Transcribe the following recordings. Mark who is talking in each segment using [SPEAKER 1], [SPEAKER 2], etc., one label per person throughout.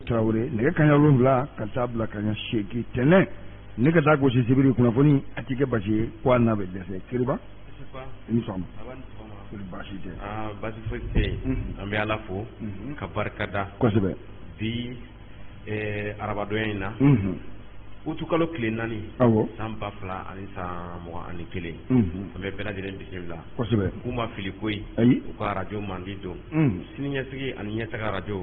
[SPEAKER 1] Tarawele nɛgɛ kanɲɛ 7 ka taa bila kanɲɛ 8 tɛnɛn ne ka taa gosi sibiri kunnafoni a ti kɛ basi ye ko a n'a bɛ dɛsɛ. Kiriba, i ni sɔgɔma. Baasi tɛ?
[SPEAKER 2] Baasi foyi tɛ yen, an bɛ Ala fo ka barika da.
[SPEAKER 1] Kosɛbɛ.
[SPEAKER 2] Bi arabadonya in na, utukalo tile 4, san 2021, an bɛ bɛɛ lajɛlen bisimila.
[SPEAKER 1] Kosɛbɛ.
[SPEAKER 2] K'u ma fili koyi.
[SPEAKER 1] Ayi.
[SPEAKER 2] U ka arajo mandi don, sini ɲɛsigi ani ɲɛtaga arajo,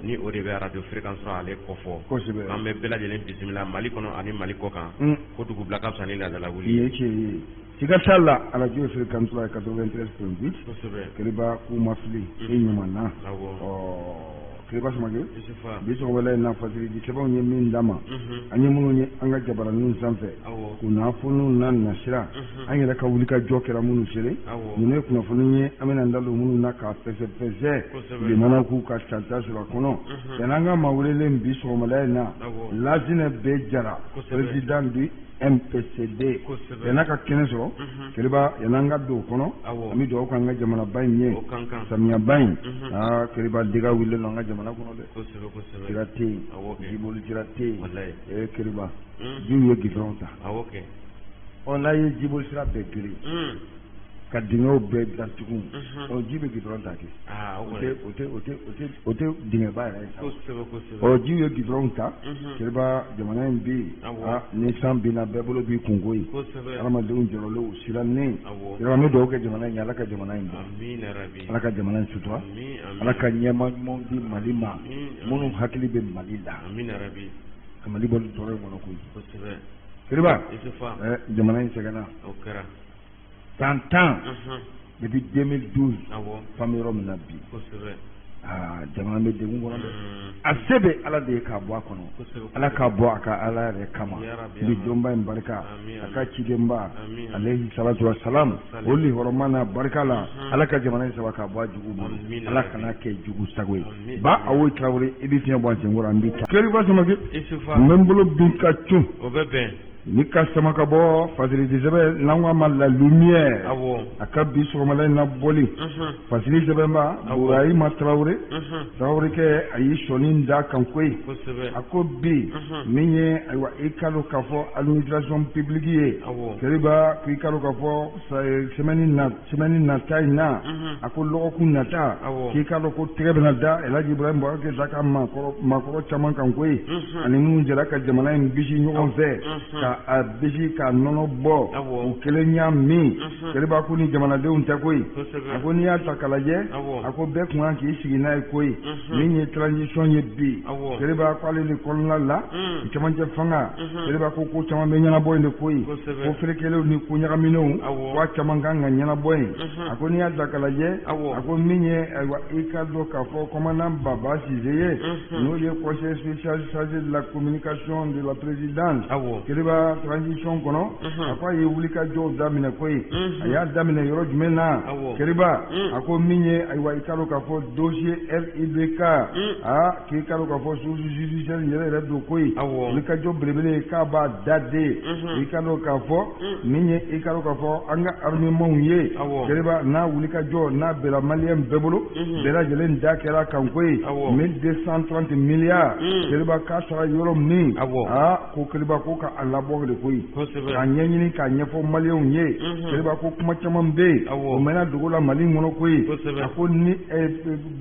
[SPEAKER 2] ni o de bɛ arajo fréquence sɔrɔ ale kɔfɔ.
[SPEAKER 1] Kosɛbɛ.
[SPEAKER 2] An bɛ bɛɛ lajɛlen bisimila Mali kɔnɔ ani Mali kɔ kan, ko dugubila ka fisa ni laadala wuli
[SPEAKER 1] ye. Tiɲɛ ye, siga t'a la, arajo fréquence sɔrɔ 93.8.
[SPEAKER 2] Kosɛbɛ.
[SPEAKER 1] Kiriba, k'u ma fili e ɲuman na. Ɔ Kiriba Samake, bi sɔgɔmada in na, fasiriji sɛbɛnw ye min d'an ma, an ye minnu ye an ka jabaraninw sanfɛ, kunnafoniw na nasira, an yɛrɛ ka wulikajɔ kɛra minnu seere, ninnu ye kunnafoni ye an bɛna da don minnu na k'a fɛsɛfɛsɛ, limanaw k'u ka tata sɔrɔ a kɔnɔ. Yanni an ka maa welelen bi sɔgɔmada in na, Lasinɛ B Jara, président du MPCD, yan'a ka kɛnɛ sɔrɔ, Kiriba, yan'an ka don o kɔnɔ, an bɛ dugawu k'an ka jamanaba in ye. Samiyaba in, aa Kiriba, dégâts wulilen don an ka jamana kɔnɔ dɛ. Sira tɛ yen, jiboli sira tɛ yen. Ee Kiriba, jiw ye gidɔrɔn ta. Ɔ n'a ye jiboli sira bɛɛ geren ka dingɛw bɛɛ datugu, ɔ ji bɛ gidɔrɔn ta kɛ, o tɛ o tɛ o tɛ o tɛ dingɛba yɛrɛ ye sa. Ɔ jiw ye gidɔrɔn ta. Kiriba, jamana in bɛ yen, ni san binna, bɛɛ bolo b'i kunko ye, hadamadenw jɔrɔlen, u sirannen. Kiriba, an bɛ dugawu kɛ jamana in ye, Ala ka jamana in bɔ, Ala ka jamana in sutura, Ala ka ɲɛmaa ɲumanw di Mali ma minnu hakili bɛ Mali la, ka Mali bɔ nin tɔɔrɔ in kɔnɔ koyi. Kiriba, jamana in sɛgɛnna san 10, depuis 2012, f'an bɛ yɔrɔ min na bi, aa jamana bɛ degun kɔnɔ dɛ. A se bɛ Ala de ye k'a bɔ a kɔnɔ. Ala k'a bɔ a ka Ala yɛrɛ kama, bi donba in barika, a ka cidenba alayhi salatu wa salam, o lihɔrɔma n'a barika la, Ala ka jamana in saba k'a bɔ a jugu bolo, Ala kana kɛ jugu sago ye. Ba Awoyi Tarawele, i bɛ fiɲɛ bɔ a senkɔrɔ, an bɛ taa. Kiriba Samake, n bɛ n bolo bin ka cun.
[SPEAKER 2] O bɛ bɛn.
[SPEAKER 1] Ni ka sama ka bɔ fasiriji sɛbɛn n'an ko a ma La Lumière, a ka bi sɔgɔmada in na bɔli fasiri sɛbɛnba Burahima Tarawele, Tarawele kɛ, a y'i sɔnin da kan koyi. A ko bi min ye, ayiwa, i ka dɔn k'a fɔ administration publique ye, Kiriba, k'i ka dɔn k'a fɔ semaine nata in na, a ko lɔgɔkun nata, k'i k'a dɔn ko tɛgɛ bɛna da El Hadji Ibrahim Boubacar Keita ka maakɔrɔ caman kan koyi, ani minnu jɛra ka jamana in bisi ɲɔgɔn fɛ, ka a bisi ka nɔnɔ bɔ u kelen y'a min. Kiriba, ko ni jamanadenw tɛ koyi. A ko n'i y'a ta k'a lajɛ, a ko bɛɛ kun kan k'i sigi n'a ye koyi, min ye transition ye bi. Kiriba, ko ale de kɔnɔna la, cɛmancɛ fanga, Kiriba, ko caman bɛ ɲɛnabɔ yen de koyi, ko ferekelenw ni ko ɲagaminenw, ko a caman kan ka ɲɛnabɔ yen. A ko n'i y'a ta k'a lajɛ, a ko min ye, ayiwa, i ka dɔn k'a fɔ commandant Baba Sise ye, n'o ye conseiller spécial chargé de la communication de la présidence, Kiriba, transition kɔnɔ, a ko a ye wulikajɔw daminɛ koyi. A y'a daminɛ yɔrɔ jumɛn na? Kiriba, a ko min ye, ayiwa, i ka dɔn k'a fɔ dossier RIBK, aa k'i ka dɔn k'a fɔ source judiciaire yɛrɛ yɛrɛ don koyi, wulikajɔ belebele k'a b'a da de. I ka dɔn k'a fɔ min ye, i ka dɔn k'a fɔ an ka armement ye, Kiriba, n'a wulikajɔ n'a bɛnna maliyɛn bɛɛ bolo, bɛɛ lajɛlen da kɛra kan koyi, 1230 milliards, Kiriba, k'a sara yɔrɔ min, aa ko Kiriba, ko ka a labɔ de koyi, k'a ɲɛɲini k'a ɲɛfɔ maliyɛnw ye. Kiriba, ko kuma caman bɛ yen, o mɛnna dogo la Mali kɔnɔ koyi. A ko ni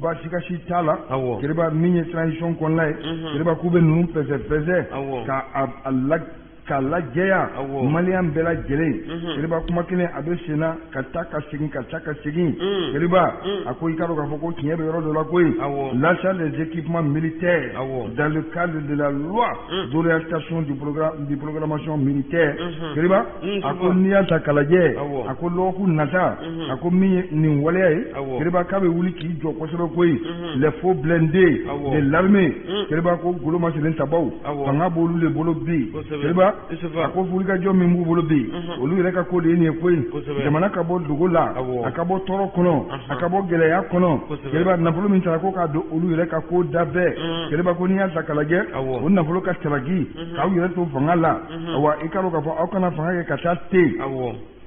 [SPEAKER 1] basikasi t'a la, Kiriba, min ye transition kɔnɔna ye, Kiriba, k'u bɛ ninnu fɛsɛfɛsɛ ka a la k'a lajɛya maliyɛn bɛɛ lajɛlen. Kiriba, kuma kelen a bɛ sen na ka taa ka segin, ka taa ka segin. Kiriba, a ko i ka dɔn k'a fɔ ko tiɲɛ bɛ yɔrɔ dɔ la koyi, l'achat des équipements militaires dans le cadre de la loi d'orientation du programmation militaire. Kiriba, a ko n'i y'a ta k'a lajɛ, a ko lɔgɔkun nata, a ko min ye nin waleya ye, Kiriba, k'a bɛ wuli k'i jɔ kosɛbɛ koyi, les faux blindés de l'armée. Kiriba, ko golo maselen tabaw, fanga b'olu de bolo bi. Kiriba, a ko wulikajɔ min b'u bolo bi, olu yɛrɛ ka ko de ye nin ye koyi, jamana ka bɔ dogo la, a ka bɔ tɔɔrɔ kɔnɔ, a ka bɔ gɛlɛya kɔnɔ. Kiriba, nafolo min sara, ko k'a don olu yɛrɛ ka ko da bɛɛ. Kiriba, ko n'i y'a ta k'a lajɛ, o nafolo ka taraki k'aw yɛrɛ to fanga la, awa, i ka dɔn k'a fɔ aw kana fanga kɛ ka taa ten.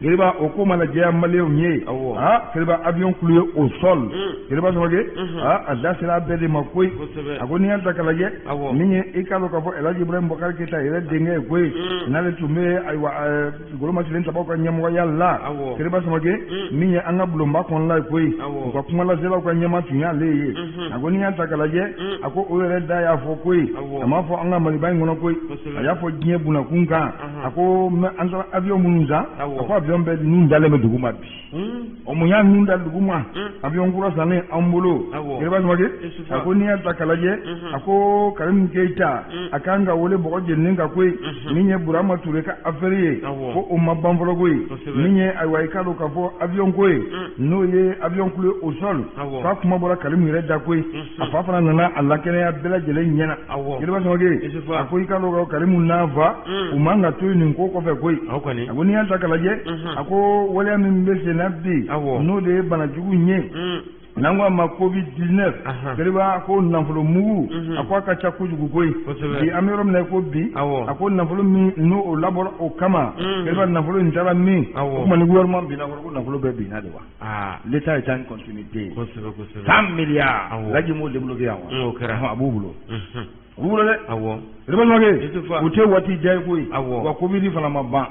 [SPEAKER 1] Kiriba o ko mana jɛya maliyɛnw ye aa Kiriba avion cloué au sol Kiriba Samake aa a da sera a bɛɛ de ma koyi a ko n'i y'a ta k'a lajɛ min ye i k'a dɔn k'a fɔ El Hadj Ibrahim Boubacar Keita yɛrɛ denkɛ ye koyi n'ale tun bɛ ayiwa golomasirilen tabaw ka ɲɛmɔgɔya la Kiriba Samake min ye an ka bulonba kɔnɔla ye koyi u ka kumalaselaw ka ɲɛmaa tun y'ale ye a ko n'i y'a ta k'a lajɛ a ko o yɛrɛ da y'a fɔ koyi a m'a fɔ an ka Maliba in kɔnɔ koyi a y'a fɔ diɲɛ bunakun kan a ko an taara avion minnu san a ko avion bɛɛ nun dalen bɛ dugu ma bi ɔ mun y'a nun da dugu ma avion kura sannen an bolo Kiriba Samake a ko n'i y'a ta k'a lajɛ a ko Karimu Keyita a kan ka wele bɔgɔ jeninen kan koyi min ye Burama Ture ka affaire ye ko o ma ban fɔlɔ koyi min ye ayiwa i k'a dɔn k'a fɔ avion ko ye n'o ye avion cloué au sol k'a kuma bɔra Karimu yɛrɛ da koyi a fa fana nana a lakɛnɛya bɛɛ lajɛlen ɲɛna Kiriba Samake a ko i k'a dɔn Karimu n'a fa u man ka to nin ko kɔfɛ koyi a ko n'i y'a ta k'a lajɛ a ko waleya min bɛ sen na bi n'o de ye banajugu in ye n'an ko a ma covid 19 Kiriba ko nafolo mugu a ko a ka ca kojugu koyi bi an bɛ yɔrɔ min na ko bi a ko nafolo min n'o o labɔra o kama Kiriba nafolo in taara min o tuma ni gouvernement binna kɔrɔ ko nafolo bɛɛ binna de wa l'État est en continuité
[SPEAKER 2] kosɛbɛ kosɛbɛ
[SPEAKER 1] 100 milliards Laji m'o débloqué yan
[SPEAKER 2] wa o kɛra
[SPEAKER 1] a b'u bolo u b'u bolo dɛ
[SPEAKER 2] awɔ
[SPEAKER 1] Kiriba Samake u tɛ waati diya ye koyi wa covid fana ma ban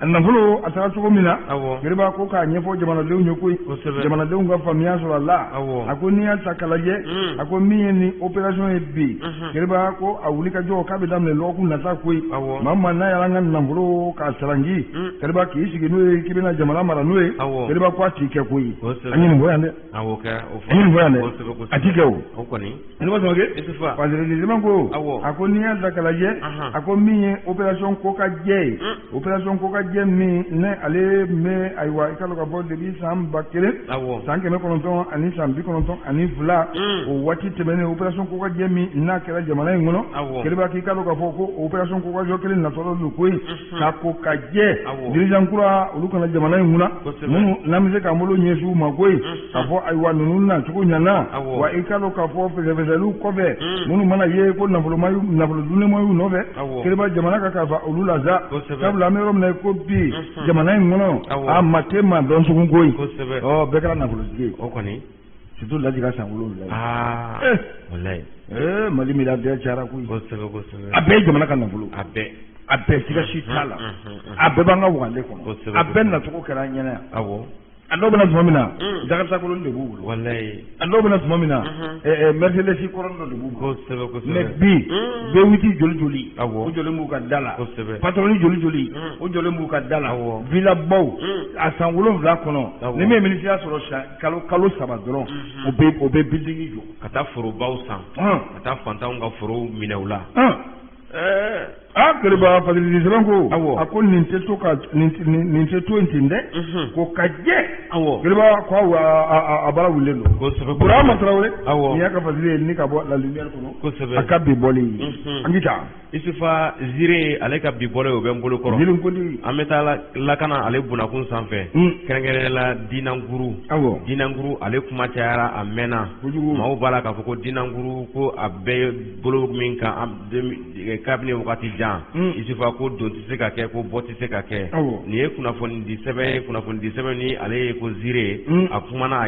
[SPEAKER 1] a nafolo a taara cogo min na Kiriba ko k'a ɲɛfɔ jamanadenw ye koyi jamanadenw ka faamuya sɔrɔ a la a ko n'i y'a ta k'a lajɛ a ko min ye nin opération ye bi Kiriba ko a wulikajɔ k'a bɛ daminɛ lɔgɔkun nata koyi maa maa n'a y'an ka nafolo k'a sarangi Kiriba k'i sigi n'o ye k'i bɛna jamana mara n'o ye Kiriba ko a t'i kɛ koyi an ye nin fɔ yan dɛ an ye nin fɔ yan dɛ a t'i kɛ o Kiriba Samake Fasiridi ko a ko n'i y'a ta k'a lajɛ a ko min ye opération ko ka jɛ ye opération ko ka jɛ min ne ale bɛ ayiwa i k'a dɔn k'a fɔ depuis san 1000 san 992 o waati tɛmɛnen opération ko ka jɛ min n'a kɛra jamana in kɔnɔ Kiriba k'i k'a dɔn k'a fɔ ko opération ko ka jɔ kelen natɔla don koyi ka ko ka jɛ dirigeant kura olu ka na jamana in kunna minnu n'an bɛ se k'an bolo ɲɛsin u ma koyi k'a fɔ ayiwa ninnu na cogo ɲana wa i k'a dɔn k'a fɔ fɛsɛfɛsɛliw kɔfɛ minnu mana ye ko nafolo dunnenma y'u nɔfɛ Kiriba jamana ka kalifa olu la sa sabula an bɛ yɔrɔ min na ko bi jamana in kɔnɔ a maa tɛ maa dɔn tugun koyi ɔ bɛɛ kɛra nafolotigi ye
[SPEAKER 2] o kɔni
[SPEAKER 1] surtout Laji ka san 7 ye
[SPEAKER 2] aa walayi
[SPEAKER 1] ee Mali milliardaire cayara koyi
[SPEAKER 2] kosɛbɛ kosɛbɛ
[SPEAKER 1] a bɛɛ ye jamana ka nafolo
[SPEAKER 2] a bɛɛ
[SPEAKER 1] a bɛɛ siga si t'a la a bɛɛ b'an ka wagande kɔnɔ a bɛɛ nacogo kɛra an ɲɛna yan
[SPEAKER 2] awɔ
[SPEAKER 1] a dɔw bɛna tuma min na jakarita kolon de b'u bolo
[SPEAKER 2] walayi
[SPEAKER 1] a dɔw bɛna tuma min na Mercedes kɔrɔnin dɔ de b'u bolo
[SPEAKER 2] kosɛbɛ kosɛbɛ
[SPEAKER 1] mais bi V8 joli joli
[SPEAKER 2] awɔ
[SPEAKER 1] o jɔlen b'u ka da la
[SPEAKER 2] kosɛbɛ
[SPEAKER 1] patron joli joli o jɔlen b'u ka da la
[SPEAKER 2] awɔ
[SPEAKER 1] villa baw a san 7 kɔnɔ ni min ye minisiriya sɔrɔ kalo kalo 3 dɔrɔn o bɛ building jɔ
[SPEAKER 2] ka taa forobaw san ka taa fantanw ka forow minɛ u la
[SPEAKER 1] aa Kiriba Fasiridi sɛbɛn ko
[SPEAKER 2] awɔ
[SPEAKER 1] a ko nin tɛ to ka nin tɛ to yen ten dɛ ko ka jɛ
[SPEAKER 2] awɔ
[SPEAKER 1] Kiriba ko a baara wulilen don
[SPEAKER 2] kosɛbɛ
[SPEAKER 1] Burama Tarawele
[SPEAKER 2] awɔ
[SPEAKER 1] nin y'a ka fasiri ye ni ka bɔ La Lumière kɔnɔ
[SPEAKER 2] kosɛbɛ
[SPEAKER 1] a ka bi bɔli ye an k'i taa
[SPEAKER 2] Isufa Zire ale ka bi bɔli o bɛ n bolo kɔrɔ
[SPEAKER 1] Zire Nkodi
[SPEAKER 2] an bɛ taa lakana ale bunakun sanfɛ kɛrɛnkɛrɛnnenya la Dinankuru
[SPEAKER 1] awɔ
[SPEAKER 2] Dinankuru ale kuma cayara a mɛnna
[SPEAKER 1] kojugu
[SPEAKER 2] maaw b'a la k'a fɔ ko Dinankuru ko a bɛ bolo min kan kabini wagati jan Isufa ko don tɛ se ka kɛ ko bɔ tɛ se ka kɛ nin ye kunnafonidi sɛbɛn ye kunnafonidi sɛbɛn ni ale ye ko Zire a kumana a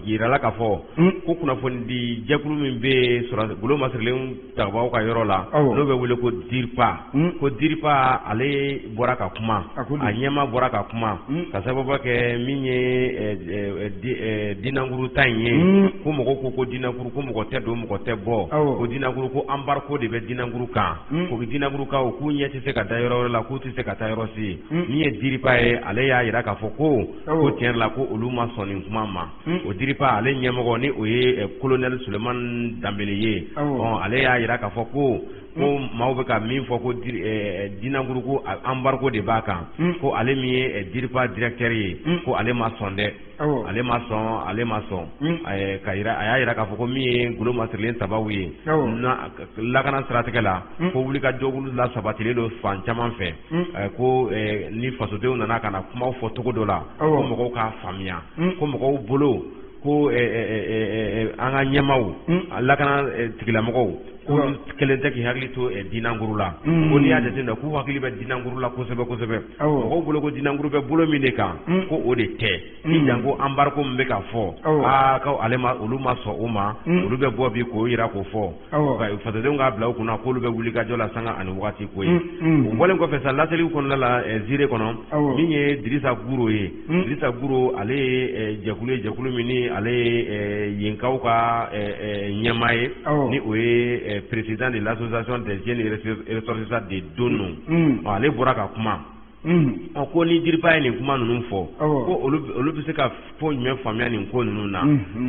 [SPEAKER 2] yirala k'a fɔ ko kunnafonidi jɛkulu min bɛ yen sɔrɔ golo masirilen tabaw ka yɔrɔ la n'o bɛ wele ko DIRPA ko DIRPA ale bɔra ka kuma a ɲɛmaa bɔra ka kuma ka sababu kɛ min ye Dinankuru ta in ye ko mɔgɔw ko Dinankuru ko mɔgɔ tɛ don mɔgɔ tɛ bɔ ko Dinankuru ko embargo de bɛ Dinankuru kan ko Dinankurukaw k'u ɲɛ tɛ se ka da yɔrɔ wɛrɛ la k'u tɛ se ka taa yɔrɔ si min ye DIRPA ye ale y'a jira k'a fɔ ko ko tiɲɛ la ko olu ma sɔn nin kuma ma o DIRPA ale ɲɛmɔgɔ ni o ye colonel Sulemani Danbele ye ale y'a jira k'a fɔ ko ko maaw bɛ ka min fɔ ko Dinankuru ko embargo de b'a kan ko ale min ye DIRPA directeur ye ko ale ma sɔn dɛ ale ma sɔn ale ma sɔn ka jira a y'a jira k'a fɔ ko min ye golo masirilen tabaw ye lakana siratigɛ la ko wulikajɔkulu la sabatilen don fan caman fɛ ko ni fasodenw nana ka na kumaw fɔ cogo dɔ la ko mɔgɔw k'a faamuya ko mɔgɔw bolo ko an ka ɲɛmaaw lakana tigilamɔgɔw K'olu kelen tɛ k'i hakili to dinankuru la, ko n'i y'a jateminɛ k'u hakili bɛ dinankuru la kosɛbɛ kosɛbɛ. Mɔgɔw bolo ko dinankuru bɛ bolo min de kan, ko o de tɛ ni janko embargo min bɛ ka fɔ, aa ko ale ma, olu ma sɔn o ma. Olu bɛ bɔ bi k'o yira k'o fɔ fasodenw k'a bila u kunna k'olu bɛ wuli ka jɔ la sanga ani waati ko ye. O bɔlen kɔfɛ sa, laseliw kɔnɔna la, Zire kɔnɔ, min ye Dirisa Guro ye, Dirisa Guro, ale ye jɛkulu ye, jɛkulu min ni ale ye yenkaw ka ɲɛmaa ye, ni o ye président de l'association des jeunes ressortissants de Donno. Ale bɔra ka kuma. Ɔ, ko ni DIRPA ye nin kuma ninnu fɔ, ko olu bɛ se ka fɔ jumɛn faamuya nin ko ninnu na?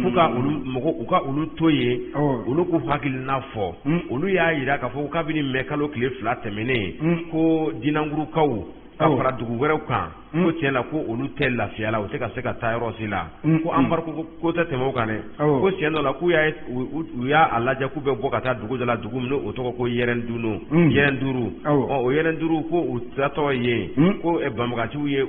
[SPEAKER 2] F'u ka olu mɔgɔ, u ka olu to yen, olu k'u hakilina fɔ. Olu y'a jira k'a fɔ kabini mɛ kalo tile 2 tɛmɛnen, ko dinankurukaw ka fara dugu wɛrɛw kan, ko tiɲɛ la ko olu tɛ lafiya la, u tɛ ka se ka taa yɔrɔ si la, ko embargo ko tɛ tɛmɛ o kan dɛ. Ko tiɲɛ dɔ la, k'u y'a u y'a lajɛ k'u bɛ bɔ ka taa dugu dɔ la, dugu min o tɔgɔ ko Yɛrɛndunu, Yɛrɛnduru. Ɔ, o Yɛrɛnduru, ko u taatɔ yen, ko banbaganciw ye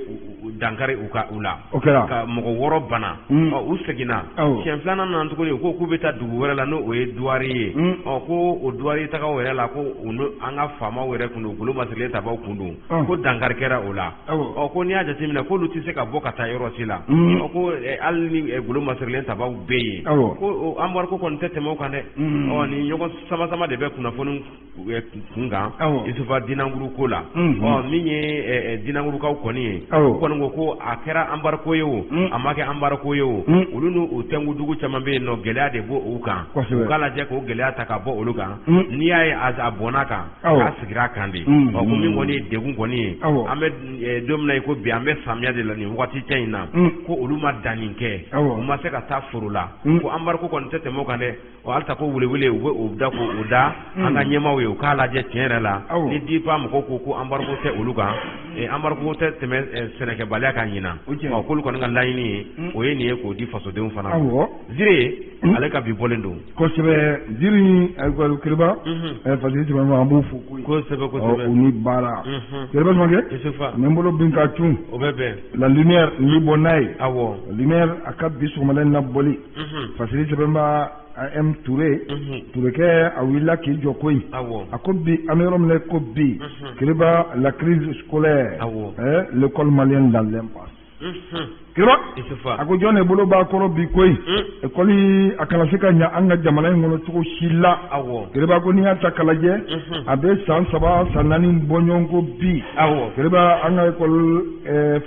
[SPEAKER 2] dankari u ka u la ka mɔgɔ 6 bana. Ɔ, u seginna. Siɲɛ filanan nana tuguni, u ko k'u bɛ taa dugu wɛrɛ la, n'o o ye Duwari ye. Ɔ, ko o Duwari tagaw yɛrɛ la, ko u an ka faamaw yɛrɛ kun don, golo masirilen tabaw kun don, ko dankari kɛra o la. Ɔ, ko n'i y'a jateminɛ, k'olu tɛ se ka bɔ ka taa yɔrɔ si la. Ɔ, ko hali ni golo masirilen tabaw bɛ yen, ko embargo kɔni tɛ tɛmɛ o kan dɛ. Ɔ, ni ɲɔgɔn sama sama de bɛ kunnafoni kun kan Isufa dinankuru ko la. Ɔ, min ye dinankurukaw kɔni ye, u kɔni ko ko a kɛra embargo ye o, a ma kɛ embargo ye o, olu n'u tɛnku dugu caman bɛ yen nɔ, gɛlɛya de b'o u kan. U k'a lajɛ k'o gɛlɛya ta ka bɔ olu kan. N'i y'a ye a bɔnna kan, k'a sigira kan de. Ɔ, ko min kɔni ye degun kɔni ye, an bɛ don min na i ko bi, an bɛ samiya de la nin waati cɛ in na, ko olu ma danni kɛ, u ma se ka taa foro la, ko embargo kɔni tɛ tɛmɛ o kan dɛ. Ɔ, halisa ko welewele u bɛ o da k'o da an ka ɲɛmaaw ye, u k'a lajɛ tiɲɛ yɛrɛ la, ni DIRPA mɔgɔw ko ko embargo tɛ olu kan, embargo tɛ tɛmɛ sɛnɛkɛbaliya kan ɲinan. Ɔ, k'olu kɔni ka laɲini ye o ye nin ye, k'o di fasodenw fana ma. Zire, ale ka bi bɔlen don.
[SPEAKER 1] Kosɛbɛ. Ziri, ayiwa, Kiriba Fasiri tɛmɛn, an b'u fo.
[SPEAKER 2] Kosɛbɛ kosɛbɛ.
[SPEAKER 1] U ni baara. Kiriba Samakɛ, n bolo bin ka cun.
[SPEAKER 2] O bɛ bɛn.
[SPEAKER 1] La Lumière ni bɔ n'a ye. La Lumière, a ka bi sɔgɔmada in na bɔli, Fasiri sɛbɛnba M Touré, Tourékɛ, a wulila k'i jɔ koyi. A ko bi, an bɛ yɔrɔ min na ko bi, Kiriba, la crise scolaire, l'école malienne dans l'impasse. Kiriba, a ko jɔn de bolo b'a kɔrɔ bi koyi? École a kana se ka ɲa an ka jamana in kɔnɔ cogo si la. Kiriba ko n'i y'a ta k'a lajɛ, a bɛ san 3, san 4 bɔ ɲɔgɔn ko bi. Kiriba, an ka école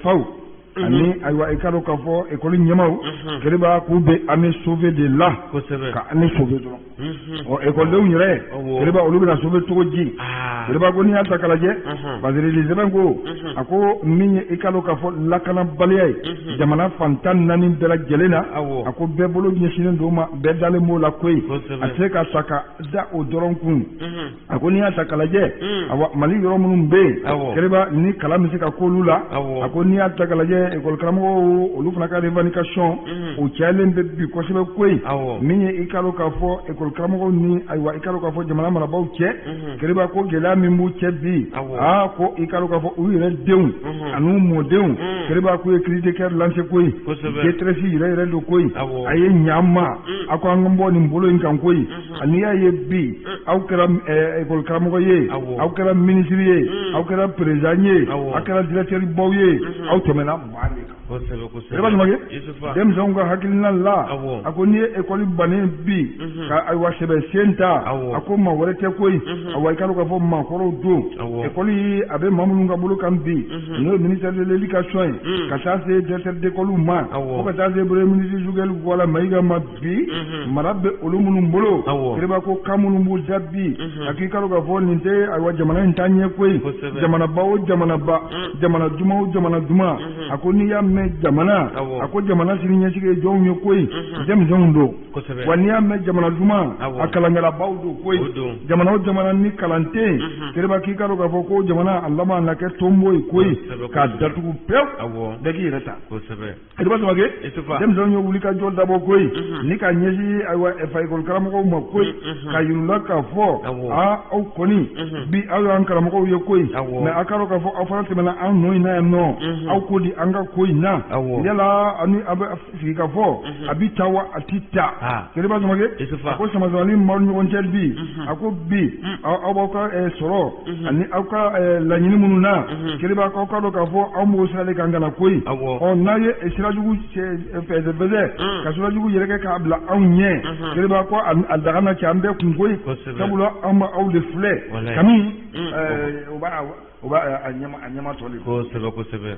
[SPEAKER 1] faw ani, ayiwa, i ka dɔn k'a fɔ école ɲɛmaw, Kiriba, k'u bɛ année sauvée de la, ka année sauver dɔrɔn. Ɔ, ekɔlidenw yɛrɛ, Kiriba, olu bɛna sauver cogo di? Kiriba ko n'i y'a ta k'a lajɛ, Fasirili sɛbɛn ko, a ko min ye i ka dɔn k'a fɔ lakanabaliya ye jamana fan 14 bɛɛ lajɛlen na, a ko bɛɛ bolo ɲɛsinnen don ma, bɛɛ dalen b'o la koyi, a tɛ se ka ta ka da o dɔrɔn kun. A ko n'i y'a ta k'a lajɛ, awa, Mali yɔrɔ minnu bɛ yen, Kiriba, ni kalan bɛ se ka k'olu la, a ko n'i y'a ta k'a lajɛ, ekɔli karamɔgɔw, olu fana ka revendication o cayalen bɛ bi kosɛbɛ koyi. Min ye i ka dɔn k'a fɔ ekɔli karamɔgɔw ni, ayiwa, i ka dɔn k'a fɔ jamana marabaaw cɛ, Kiriba, ko gɛlɛya min b'u cɛ bi, aa, ko i ka dɔn k'a fɔ u yɛrɛ denw ani u mɔdenw, Kiriba, k'u ye cri de cœur lancé koyi, détresse yɛrɛ yɛrɛ don koyi. A ye ɲa ma, a ko an ka bɔ nin bolo in kan koyi. N'i y'a ye bi aw kɛra ekɔli karamɔgɔ ye, aw kɛra minisiri ye, aw kɛra président ye, aw kɛra directeur baw ye, aw tɛmɛna maa de kan. Kiriba Samakɛ, denmisɛnw ka hakilina la, a ko n'i ye ekɔli bannen bi ka, ayiwa, sɛbɛ sen ta, a ko maa wɛrɛ tɛ koyi. Awa, i ka dɔn k'a fɔ maakɔrɔw don. Ekɔli a bɛ maa minnu ka bolo kan bi, n'o ye ministère de l'éducation ye, ka taa se directeur d'école ma, fo ka taa se premier ministre Choguel Kokalla Maïga ma bi, mara bɛ olu minnu bolo. Kiriba ko kan minnu b'u da bi, a k'i ka dɔn k'a fɔ nin tɛ, ayiwa, jamana in taa ɲɛ koyi. Jamanaba o jamanaba, jamana duman o jamana duman, a ko n'i y'a mɛn jamana, a ko jamana sini ɲɛsigi ye jɔnw ye koyi? Denmisɛnw don. Wa n'i y'a mɛn jamana duman, a kalankɛlabaw don koyi. Jamana o jamana ni kalan tɛ yen, Kiriba, k'i ka dɔn k'a fɔ ko jamana a laban na kɛ tonbo ye koyi, k'a datugu pewu, bɛɛ k'i yɛrɛ ta. Kiriba Samakɛ, denmisɛnw ye wuli ka jɔ dabɔ koyi, ni ka ɲɛsin, ayiwa, fa ekɔli karamɔgɔw ma koyi, ka yir'u la k'a fɔ aa, aw kɔni bi, aw y'an karamɔgɔw ye koyi, mais a ka dɔn k'a fɔ aw fana tɛmɛna an nɔ in na yan nɔ, aw ko di an ka ko in na. na yala ani a bɛ sigi ka fɔ a bi ta wa a ti ta Keriba Samake a ko samasamani maaw ni ɲɔgɔn cɛ bi a ko bi aw b'aw ka sɔrɔ ani aw ka laɲini minnu na Keriba k'aw ka dɔn k'a fɔ aw m'o sira de kan ka na koyi ɔ n'a ye sirajugu fɛsɛfɛsɛ ka sirajugu yɛrɛkɛ k'a bila anw ɲɛ Keriba ko a daga na cɛ an bɛɛ kun koyi sabula an b'aw de filɛ kami o b'a a ɲɛma tɔ de
[SPEAKER 2] kosɛbɛ kosɛbɛ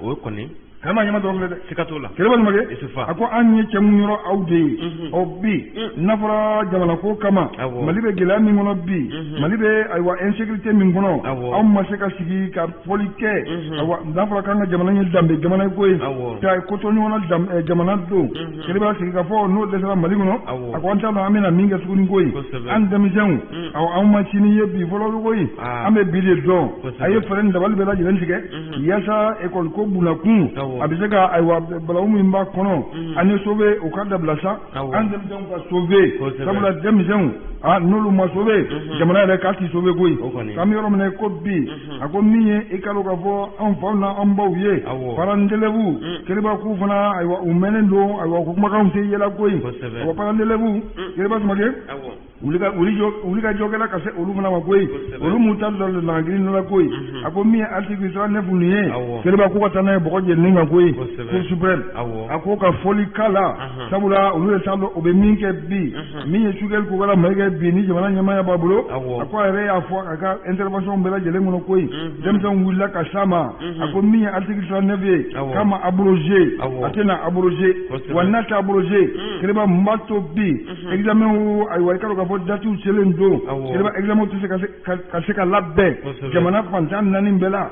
[SPEAKER 2] o kɔni
[SPEAKER 1] kama ɲɛma tɔ filɛ dɛ
[SPEAKER 2] siga t'o la
[SPEAKER 1] Keriba Samake a ko an ye cɛ mun yɔrɔ aw de ye ɔ bi n'a fɔra jamana ko kama Mali bɛ gɛlɛya min kɔnɔ bi Mali bɛ ayiwa insécurité min kɔnɔ anw ma se ka sigi ka fɔli kɛ ayiwa n'a fɔra k'an ka jamana ye danbe jamana ye koyi ta ko to ɲɔgɔn na jamana don Keriba sigi ka fɔ n'o dɛsɛra Mali kɔnɔ a ko an t'a dɔn an bɛna min kɛ tuguni koyi an denmisɛnw awɔ anw ma sini ye bi fɔlɔ koyi an bɛ bi de dɔn a ye fɛɛrɛ ni dabali bɛɛ lajɛlen tigɛ yaasa ekɔli ko bunakun a bɛ se ka ayiwa balawu min b'a kɔnɔ an ye sauver o ka dabila sa an denmisɛnw ka sauver sabula denmisɛnw n'olu ma sauver jamana yɛrɛ k'a ti sauver koyi k'an bɛ yɔrɔ min na ko bi a ko min ye i ka dɔn k'a fɔ an faw n'an baw ye parents d'élèves Keriba k'u fana ayiwa u mɛnnen don ayiwa ko kumakanw tɛ yɛlɛ koyi ayiwa parents d'élèves Keriba Samake wuli ka jɔ kɛra ka se olu fana ma koyi olu m'u ta dɔ lagiri dɔ la koyi a ko min ye article 39 nin ye Keriba k'u ka taa n'a ye bɔgɔ jeninen kan koyi Cour suprême a ko ka fɔli k'a la sabula olu de t'a dɔn u bɛ min kɛ bi min ye Choguel Kokalla Maïga bi ni jamana ɲɛmaaya b'a bolo a ko a yɛrɛ y'a fɔ a ka intervention bɛɛ lajɛlen kɔnɔ koyi denmisɛnw wulila ka s'a ma a ko min ye article 39 ye k'a ma abrogé a tɛna abrogé wa n'a tɛ abrogé Keriba mun b'a to bi examen ayiwa i ka dɔn k'a fɔ datiw selen don Keriba examen tɛ se ka se ka labɛn jamana fan 14 bɛɛ la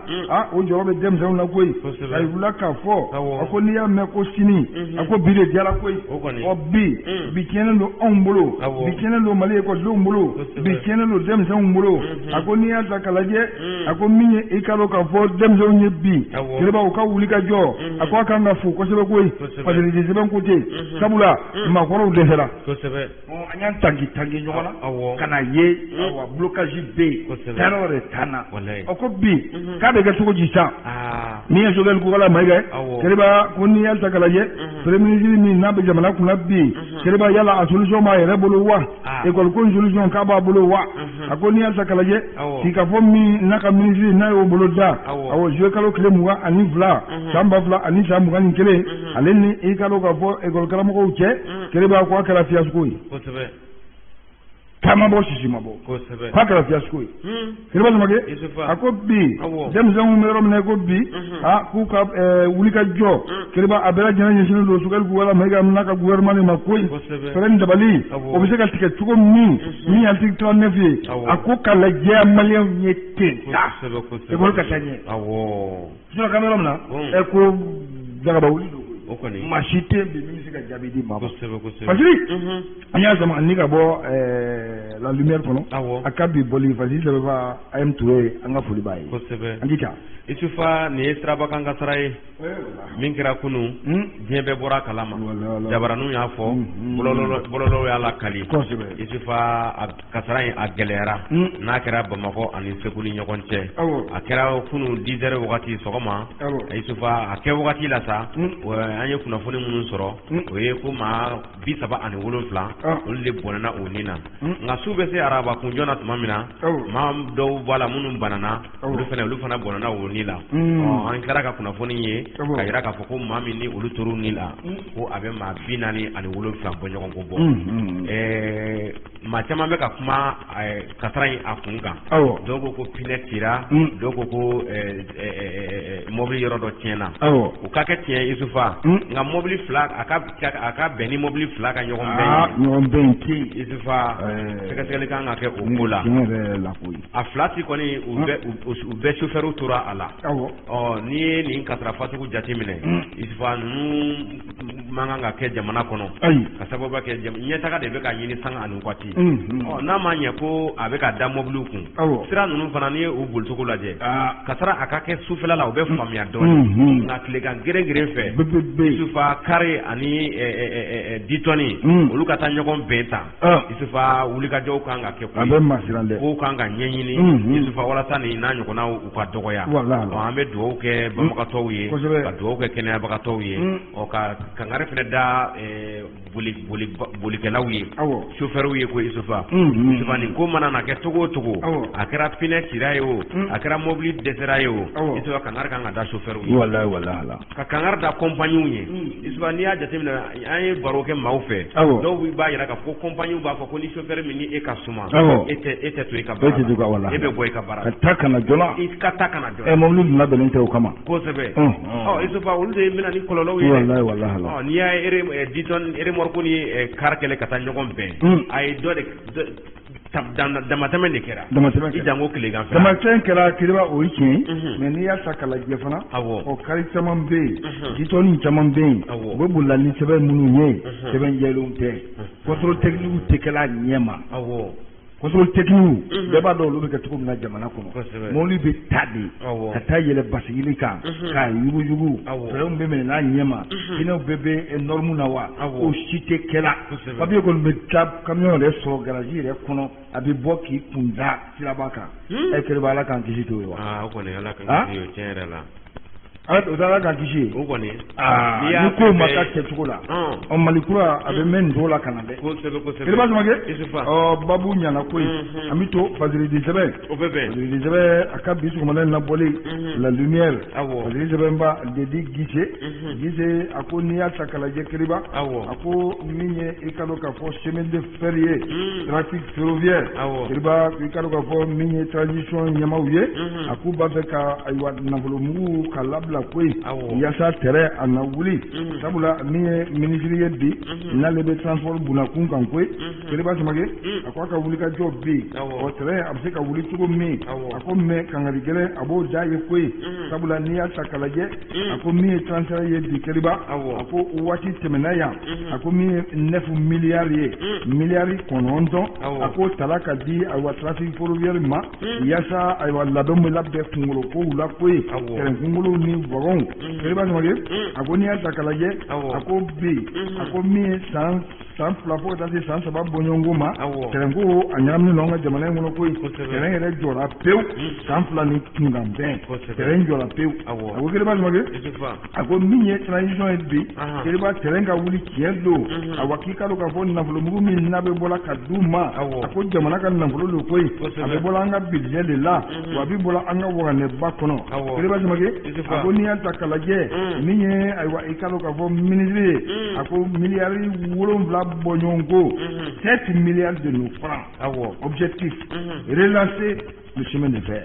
[SPEAKER 1] o jɔyɔrɔ bɛ denmisɛnw na koyi a wulila k'a fɔ a ko n'i y'a mɛn ko sini a ko bi de diyara koyi ɔ bi bi tiɲɛnen don anw bolo bi tiɲɛnen don Mali ekɔlidenw bolo bi tiɲɛnen don denmisɛnw bolo a ko n'i y'a ta k'a lajɛ a ko min ye i ka dɔn k'a fɔ denmisɛnw ye bi Keriba u ka wuli ka jɔ a ko a kan ka fo kosɛbɛ koyi parce que sɛbɛn ko tɛ sabula maakɔrɔw dɛsɛra an y'an tangi tangi ɲɔgɔn na ka na ye awa blocage bɛ yen taayɔrɔ de t'an na ɔ ko bi k'a bɛ kɛ cogo di sisan min ye Choguel Kokalla Maïga Keriba ko n'i y'a ta k'a lajɛ premier ministre min n'a bɛ jamana kunna bi Keriba yala a solution b'a yɛrɛ bolo wa école ko solution k'a b'a bolo wa a ko n'i y'a ta k'a lajɛ k'i ka fɔ min n'a ka ministre n'a y'o bolo da awɔ juillet kalo tile 22 san 2021 ale ni i ka dɔn k'a fɔ école karamɔgɔw cɛ Keriba ko a kɛra fiasco ye taama bɔ sisi ma bɔ k'a kɛra fiasco ye Keriba Samake a ko bi denmisɛnw bɛ yɔrɔ min na ko bi k'u ka wuli ka jɔ Keriba a bɛɛ lajɛlen ɲɛsinnen don Choguel Kokalla Maïga n'a ka gouvernement de ma koyi fɛɛrɛ ni dabali o bɛ se ka tigɛ cogo min min ye article 39 ye a ko ka lajɛya maliyɛnw ye ten ta école ka taa ɲɛ sinon k'an bɛ yɔrɔ min na ɛ ko jagaba wuli don maa si tɛ bi min bɛ se ka jaabi di maa ma Fasiri an y'a sama ni ka bɔ La Lumière kɔnɔ a ka bi bɔli Fasiri sɛbɛnba AM Touré an ka foli b'a ye an k'i ta
[SPEAKER 2] Isufa nin ye sirabakan kasara ye min kɛra kunun diɲɛ bɛɛ bɔra a kalama jabaraninw y'a fɔ bɔlɔlɔw y'a lakali Isufa kasara in a gɛlɛyara n'a kɛra Bamakɔ ani Segu ni ɲɔgɔn cɛ a kɛra kunun 10 heures wagati sɔgɔma Isufa a kɛ wagati la sa an ye kunnafoni minnu sɔrɔ o ye ko maa 37 olu de bɔnɛna o ni na nka su bɛ se araba kunjɔ na tuma min na maa dɔw b'a la minnu banana olu fana bɔnɛna o ni la an kɛra ka kunnafoni ye ka jira k'a fɔ ko maa min ni olu tor'u ni la ko a bɛ maa 47 bɔ ɲɔgɔn ko bɔ maa caman bɛ ka kuma kasara in a kun kan dɔw ko ko pinɛ cira dɔw ko ko mɔbili yɔrɔ dɔ tiɲɛna o ka kɛ tiɲɛ Isufa nka mɔbili fila a ka bɛn ni mɔbili fila ka ɲɔgɔn bɛn ye Isufa sɛgɛsɛgɛli kan ka kɛ o ko la a fila ti kɔni u bɛɛ sofɛriw tora a la ɔ n'i ye nin kasara fasugu jateminɛ Isufa ninnu man kan ka kɛ jamana kɔnɔ.
[SPEAKER 1] Ayi.
[SPEAKER 2] Ka sababu kɛ ɲɛtaga de bɛ ka ɲini sanga ani waati. Ɔ, n'a ma ɲɛ ko a bɛ ka da mɔbiliw kun, sira ninnu fana, n'i ye u bolicogo lajɛ, ka sara a ka kɛ sufɛla la, u bɛ faamuya dɔɔnin. Nka tilegan geren geren fɛ, Isufa, kari ani ditɔni, olu ka taa ɲɔgɔn bɛn tan. Isufa, wulikajɔw kan ka kɛ.
[SPEAKER 1] A bɛ masiran dɛ.
[SPEAKER 2] Kow kan ka ɲɛɲini, Isufa, walasa nin n'a ɲɔgɔnnaw u ka dɔgɔya. An bɛ dugawu kɛ banbagatɔw ye, ka dugawu kɛ kɛnɛyabagatɔw ye, ɔ, ka kangari fana da bolikɛlaw ye, chauffeurw ye, ko Isufa, Isufa, nin ko mana na kɛ cogo o cogo, a kɛra pinɛ cira ye o, a kɛra mobili dɛsɛra ye o, Isufa, kangari kan ka da chauffeurw ye.
[SPEAKER 1] Walahi, walahi.
[SPEAKER 2] Ka kangari da compagniew ye. Isufa, n'i y'a jateminɛ, an ye baro kɛ maaw fɛ, dɔw b'a jira k'a fɔ ko compagnie b'a fɔ ko ni chauffeur min ni e ka suma, e tɛ to i ka baara la, e bɛ bɔ i ka baara
[SPEAKER 1] la, ka taa ka na joona.
[SPEAKER 2] I ka taa ka na joona.
[SPEAKER 1] Mobili dun labɛnnen tɛ o kama.
[SPEAKER 2] Kosɛbɛ. Ɔ, Isufa, olu de bɛna ni kɔlɔlɔw ye.
[SPEAKER 1] Walahi, walahi.
[SPEAKER 2] Ɔ, n'i y'a ye ditɔni remorque ni car kɛlen ka taa ɲɔgɔn bɛn, a ye dɔ de damatɛmɛ de kɛra.
[SPEAKER 1] Damatɛmɛ.
[SPEAKER 2] I janko tilegan fɛ.
[SPEAKER 1] Damatɛmɛ kɛra, Kiriba, o ye tiɲɛ ye. Mais n'i y'a ta k'a lajɛ fana, ɔ, kari caman bɛ yen, ditɔni caman bɛ yen, u bɛ bolila ni sɛbɛn minnu ye, sɛbɛn jɛlenw tɛ, contrôle technique tɛ kɛla a ɲɛ ma. Contrôle technique, bɛɛ b'a dɔn olu bɛ kɛ cogo min na jamana kɔnɔ. Mobili bɛ ta de ka taa yɛlɛ basigili kan k'a yuguyugu, frein bɛ minɛ n'a ɲɛ ma, pneu bɛɛ bɛ norme na wa, o si tɛ kɛla. Papier kɔni bɛ taa camion yɛrɛ sɔrɔ garage yɛrɛ kɔnɔ, a bɛ bɔ k'i kun da siraba kan. Ɛ, Kiriba, Ala k'an kisi t'o ye wa.
[SPEAKER 2] Aa, o kɔni, Ala k'an kisi o, tiɲɛ yɛrɛ la.
[SPEAKER 1] O tɛ Ala k'an kisi ye.
[SPEAKER 2] O kɔni.
[SPEAKER 1] Aa, ni kow ma taa kɛcogo la, ɔ, Mali kura a bɛ mɛn nin cogo la ka na dɛ.
[SPEAKER 2] Kosɛbɛ, kosɛbɛ.
[SPEAKER 1] Kiriba Samake.
[SPEAKER 2] Isufa.
[SPEAKER 1] Ɔ, babu ɲana koyi. An bɛ to Fasiridi sɛbɛn.
[SPEAKER 2] O bɛ bɛn.
[SPEAKER 1] Fasiridi sɛbɛn, a ka bi sɔgɔmada in labɔli, La Lumière. Fasiridi sɛbɛnba Dedi Gise. Gise a ko n'i y'a ta k'a lajɛ, Kiriba. A ko min ye, i ka dɔn k'a fɔ chemin de fer ye, trafic ferroviaire. Kiriba, i ka dɔn k'a fɔ min ye transition ɲɛmaaw ye, a k'u b'a fɛ ka, ayiwa, nafolomugu ka labila koyi, yaasa tɛrɛ a na wuli, sabula min ye minisiri ye bi, n'ale bɛ transport bunakun kan koyi, Kiriba Samake, a ko a ka wulikajɔ bɛ yen, ɔ, tɛrɛ a bɛ se ka wuli cogo min. A ko mais kangari gɛlɛn a b'o da ye koyi, sabula n'i y'a ta k'a lajɛ, a ko min ye transfert ye bi, Kiriba, a ko waati tɛmɛna yan, a ko min ye 9 milliards ye, miliyari 9, a ko tala ka di, ayiwa, trafic ferroviaire ma, yaasa, ayiwa, labɛnw bɛ labɛn kunkolo kow la koyi, tɛrɛn kunkolow ni wagɔnw. Kiriba Samake, a ko n'i y'a ta k'a lajɛ, a ko bi, a ko min ye san 2 fo ka taa se san 3 bɔɲɔgɔnko ma, tɛrɛnko a ɲagaminen don an ka jamana in kɔnɔ koyi. Tɛrɛn yɛrɛ jɔra pewu san 2 ni kunkan bɛn, tɛrɛn jɔra pewu. A ko Kiriba Samake, a ko min ye transition ye bi, Kiriba, tɛrɛn ka wuli tiɲɛ don. Awa, k'i ka dɔn k'a fɔ nafolomugu min n'a bɛ bɔla ka d'u ma, a ko jamana ka nafolo don koyi, a bɛ bɔla an ka budget de la, wa a bɛ bɔla an ka waganɛba kɔnɔ. Kiriba Samake, a ko n'i y'a ta k'a lajɛ, min ye, ayiwa, i ka dɔn k'a fɔ minisiri ye, a ko miliyari 7 bɔɲɔgɔnko, 7 milliards de nos francs, objectif relancer le chemin de fer.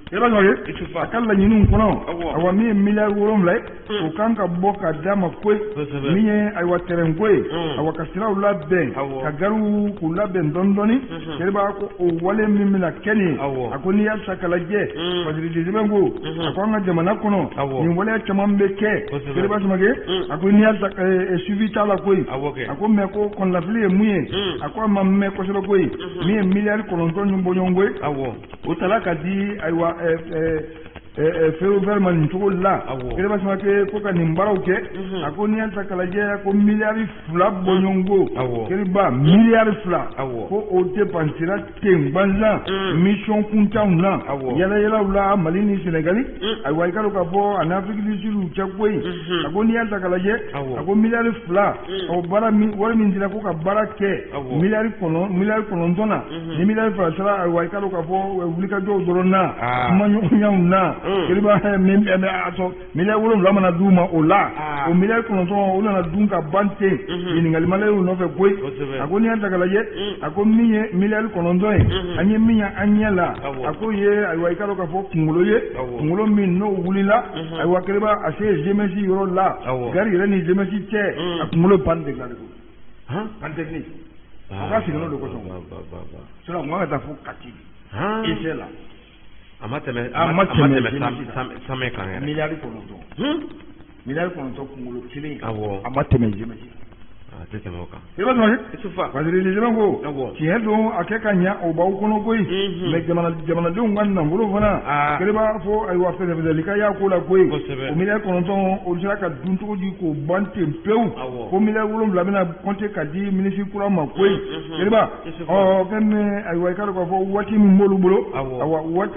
[SPEAKER 1] Kiriba Samake, a ka laɲiniw kɔnɔ, awa, min ye miliyari 7 ye, o kan ka bɔ ka d'a ma koyi, min ye, ayiwa, tɛrɛnko ye, awa, ka siraw labɛn, ka gariw k'u labɛn dɔɔni dɔɔni. Kiriba ko o wale min bɛna kɛ nin ye, a ko n'i y'a ta k'a lajɛ, Fasiridi sɛbɛn ko, a ko an ka jamana kɔnɔ, nin waleya caman bɛ kɛ. Kiriba Samake, a ko n'i y'a ta, suivi t'a la koyi. A ko mais ko kɔnɔnafili ye mun ye? A ko a ma mɛn kosɛbɛ koyi, min ye miliyari 9 ni bɔɲɔgɔnko ye, o tala ka di, ayiwa, ferroviaire ma nin cogo la. Kiriba Samake ko ka nin baaraw kɛ, a ko n'i y'a ta k'a lajɛ, ko miliyari 2 bɔɲɔgɔnko, Kiriba, miliyari 2, ko o dépensera ten gbansan mission kuntanw na, yala yalaw la Mali ni Sénégali, ayiwa, i ka dɔn k'a fɔ ani Afrique du Sud cɛ koyi. A ko n'i y'a ta k'a lajɛ, a ko miliyari 2, o baara min, wari min dira ko ka baara kɛ miliyari 9 na, ni miliyari 2 sera, ayiwa, i ka dɔn k'a fɔ wulikajɔw dɔrɔn na, kumaɲɔgɔnyaw na, Kiriba, min a sɔn miliyari 7 mana d'u ma o la, o miliyari 9 o nana dun ka ban ten, ɲininkali ma y'u nɔfɛ koyi. A ko n'i y'a ta k'a lajɛ, a ko min ye miliyari 9 ye, an ye min ye an ɲɛ la, a ko ye, ayiwa, i ka dɔn k'a fɔ kunkolo ye, kunkolo min n'o wulila, ayiwa, Kiriba, a se GMS yɔrɔ la, gari yɛrɛ ni GMS cɛ, a kunkolo panne de dilan de ko panne technique, o ka segin n'o de kosɔn, sinon a kun kan ka taa fo Kati essai la.
[SPEAKER 2] A ma tɛmɛ
[SPEAKER 1] A ma tɛmɛ
[SPEAKER 2] Samɛ kan yɛrɛ.
[SPEAKER 1] Miliyari 9. Miliyari 9 kunkolo kelen.
[SPEAKER 2] Awɔ.
[SPEAKER 1] A ma tɛmɛ jɛmɛji.
[SPEAKER 2] A tɛ tɛmɛ o kan.
[SPEAKER 1] I b'a sɔrɔ
[SPEAKER 2] Isufa.
[SPEAKER 1] Fasirili sɛbɛn ko tiɲɛ don a kɛ ka ɲa o b'aw kɔnɔ koyi, mais jamanadenw ka nafolo fana kelen b'a fɔ ayiwa fɛsɛfɛsɛli ka y'a ko la koyi. O miliyari 9 o sera ka dun cogo di k'o ban ten pewu, ko miliyari 7 bɛna compter ka di minisiri kura ma koyi. Keliba ɔ fɛn min ayiwa i k'a dɔn k'a fɔ waati min b'olu bolo, awa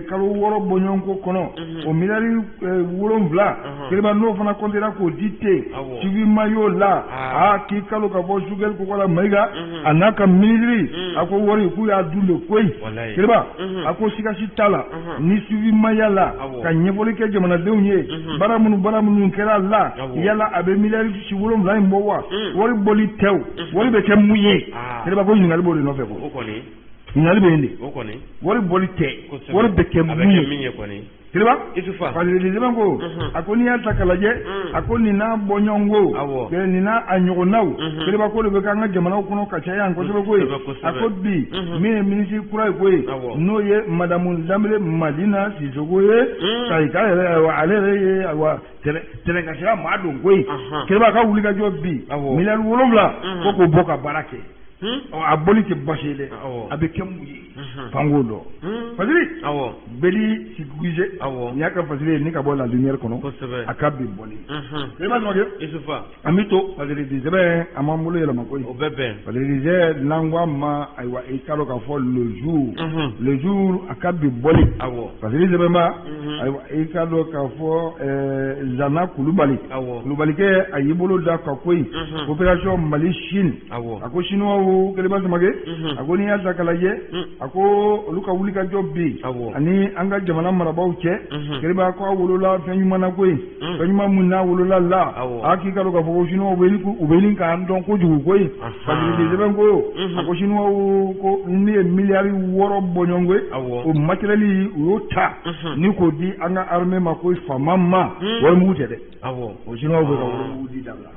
[SPEAKER 1] kalo 6 bɔɲɔgɔnko kɔnɔ, o miliyari 7 Keliba n'o fana comptera k'o di ten, suivi ma y'o la. Aa k'i kalo ka bɔ Choguel Kokalla Maïga a n'a ka minisiri, a ko wari k'u y'a dun de koyi. Keliba a ko sigasi t'a la, ni suivi ma y'a la ka ɲɛfɔli kɛ jamanadenw ye, baara minnu kɛra la, yala a bɛ miliyari 7 in bɔ wa? Wari bɔli tɛ o, wari bɛ kɛ mun ye? Keliba ko ɲininkali b'o de nɔfɛ ko ɲininkali bɛ yen de, wari bɔli tɛ, wari bɛ kɛ mun ye? Keliba Fasirili sɛbɛn ko a ko n'i y'a ta k'a lajɛ, a ko nin n'a bɔɲɔgɔnko, nin n'a a ɲɔgɔnnaw, Keliba ko de bɛ k'an ka jamanaw kɔnɔ ka caya yan kosɛbɛ koyi. A ko bi min ye minisiri kura ye koyi, n'o ye madamu Danbele Madina Sisoko ye, Kayika yɛrɛ ayiwa ale yɛrɛ ye ayiwa tɛrɛnkasira maa don koyi. Keliba ka wuli ka jɔ bi miliyari 7 ko k'o bɔ ka baara kɛ. A bɔli tɛ basi ye dɛ, a bɛ kɛ mun ye? Fan k'o dɔn. Fasiri Beli Siguze nin y'a ka fasiri ye ni ka bɔ La Lumière kɔnɔ, a ka bi bɔli. I b'a sɔrɔ
[SPEAKER 2] Isufa
[SPEAKER 1] an bɛ to Fasirili sɛbɛn a m'an bolo yɛlɛma koyi.
[SPEAKER 2] O bɛ bɛn.
[SPEAKER 1] Fasirili sɛbɛn n'an ko a ma ayiwa i k'a dɔn k'a fɔ le jour a ka bi bɔli. Fasiri sɛbɛnba ayiwa i k'a dɔn k'a fɔ Zana Kulubali. Kulubalikɛ a y'i bolo da ka koyi. Coopération Mali Chine. A ko chinois Keliba Samake, a ko n'i y'a ta k'a lajɛ, a ko olu ka wuli ka jɔ bi ani an ka jamana marabaaw cɛ. Keliba ko a wolola fɛn ɲuman na koyi, fɛn ɲuman mun n'a wolola la, a k'i ka dɔn k'a fɔ ko chinois u bɛ ɲini k'an dɔn kojugu koyi. Fasirili sɛbɛn ko a ko chinois ko min ye miliyari 6 bɔɲɔgɔnko ye, o matériel u y'o ta ni k'o di an ka armée ma koyi, faama ma warimugu tɛ dɛ. O chinois bɛ ka warimugu di dabila.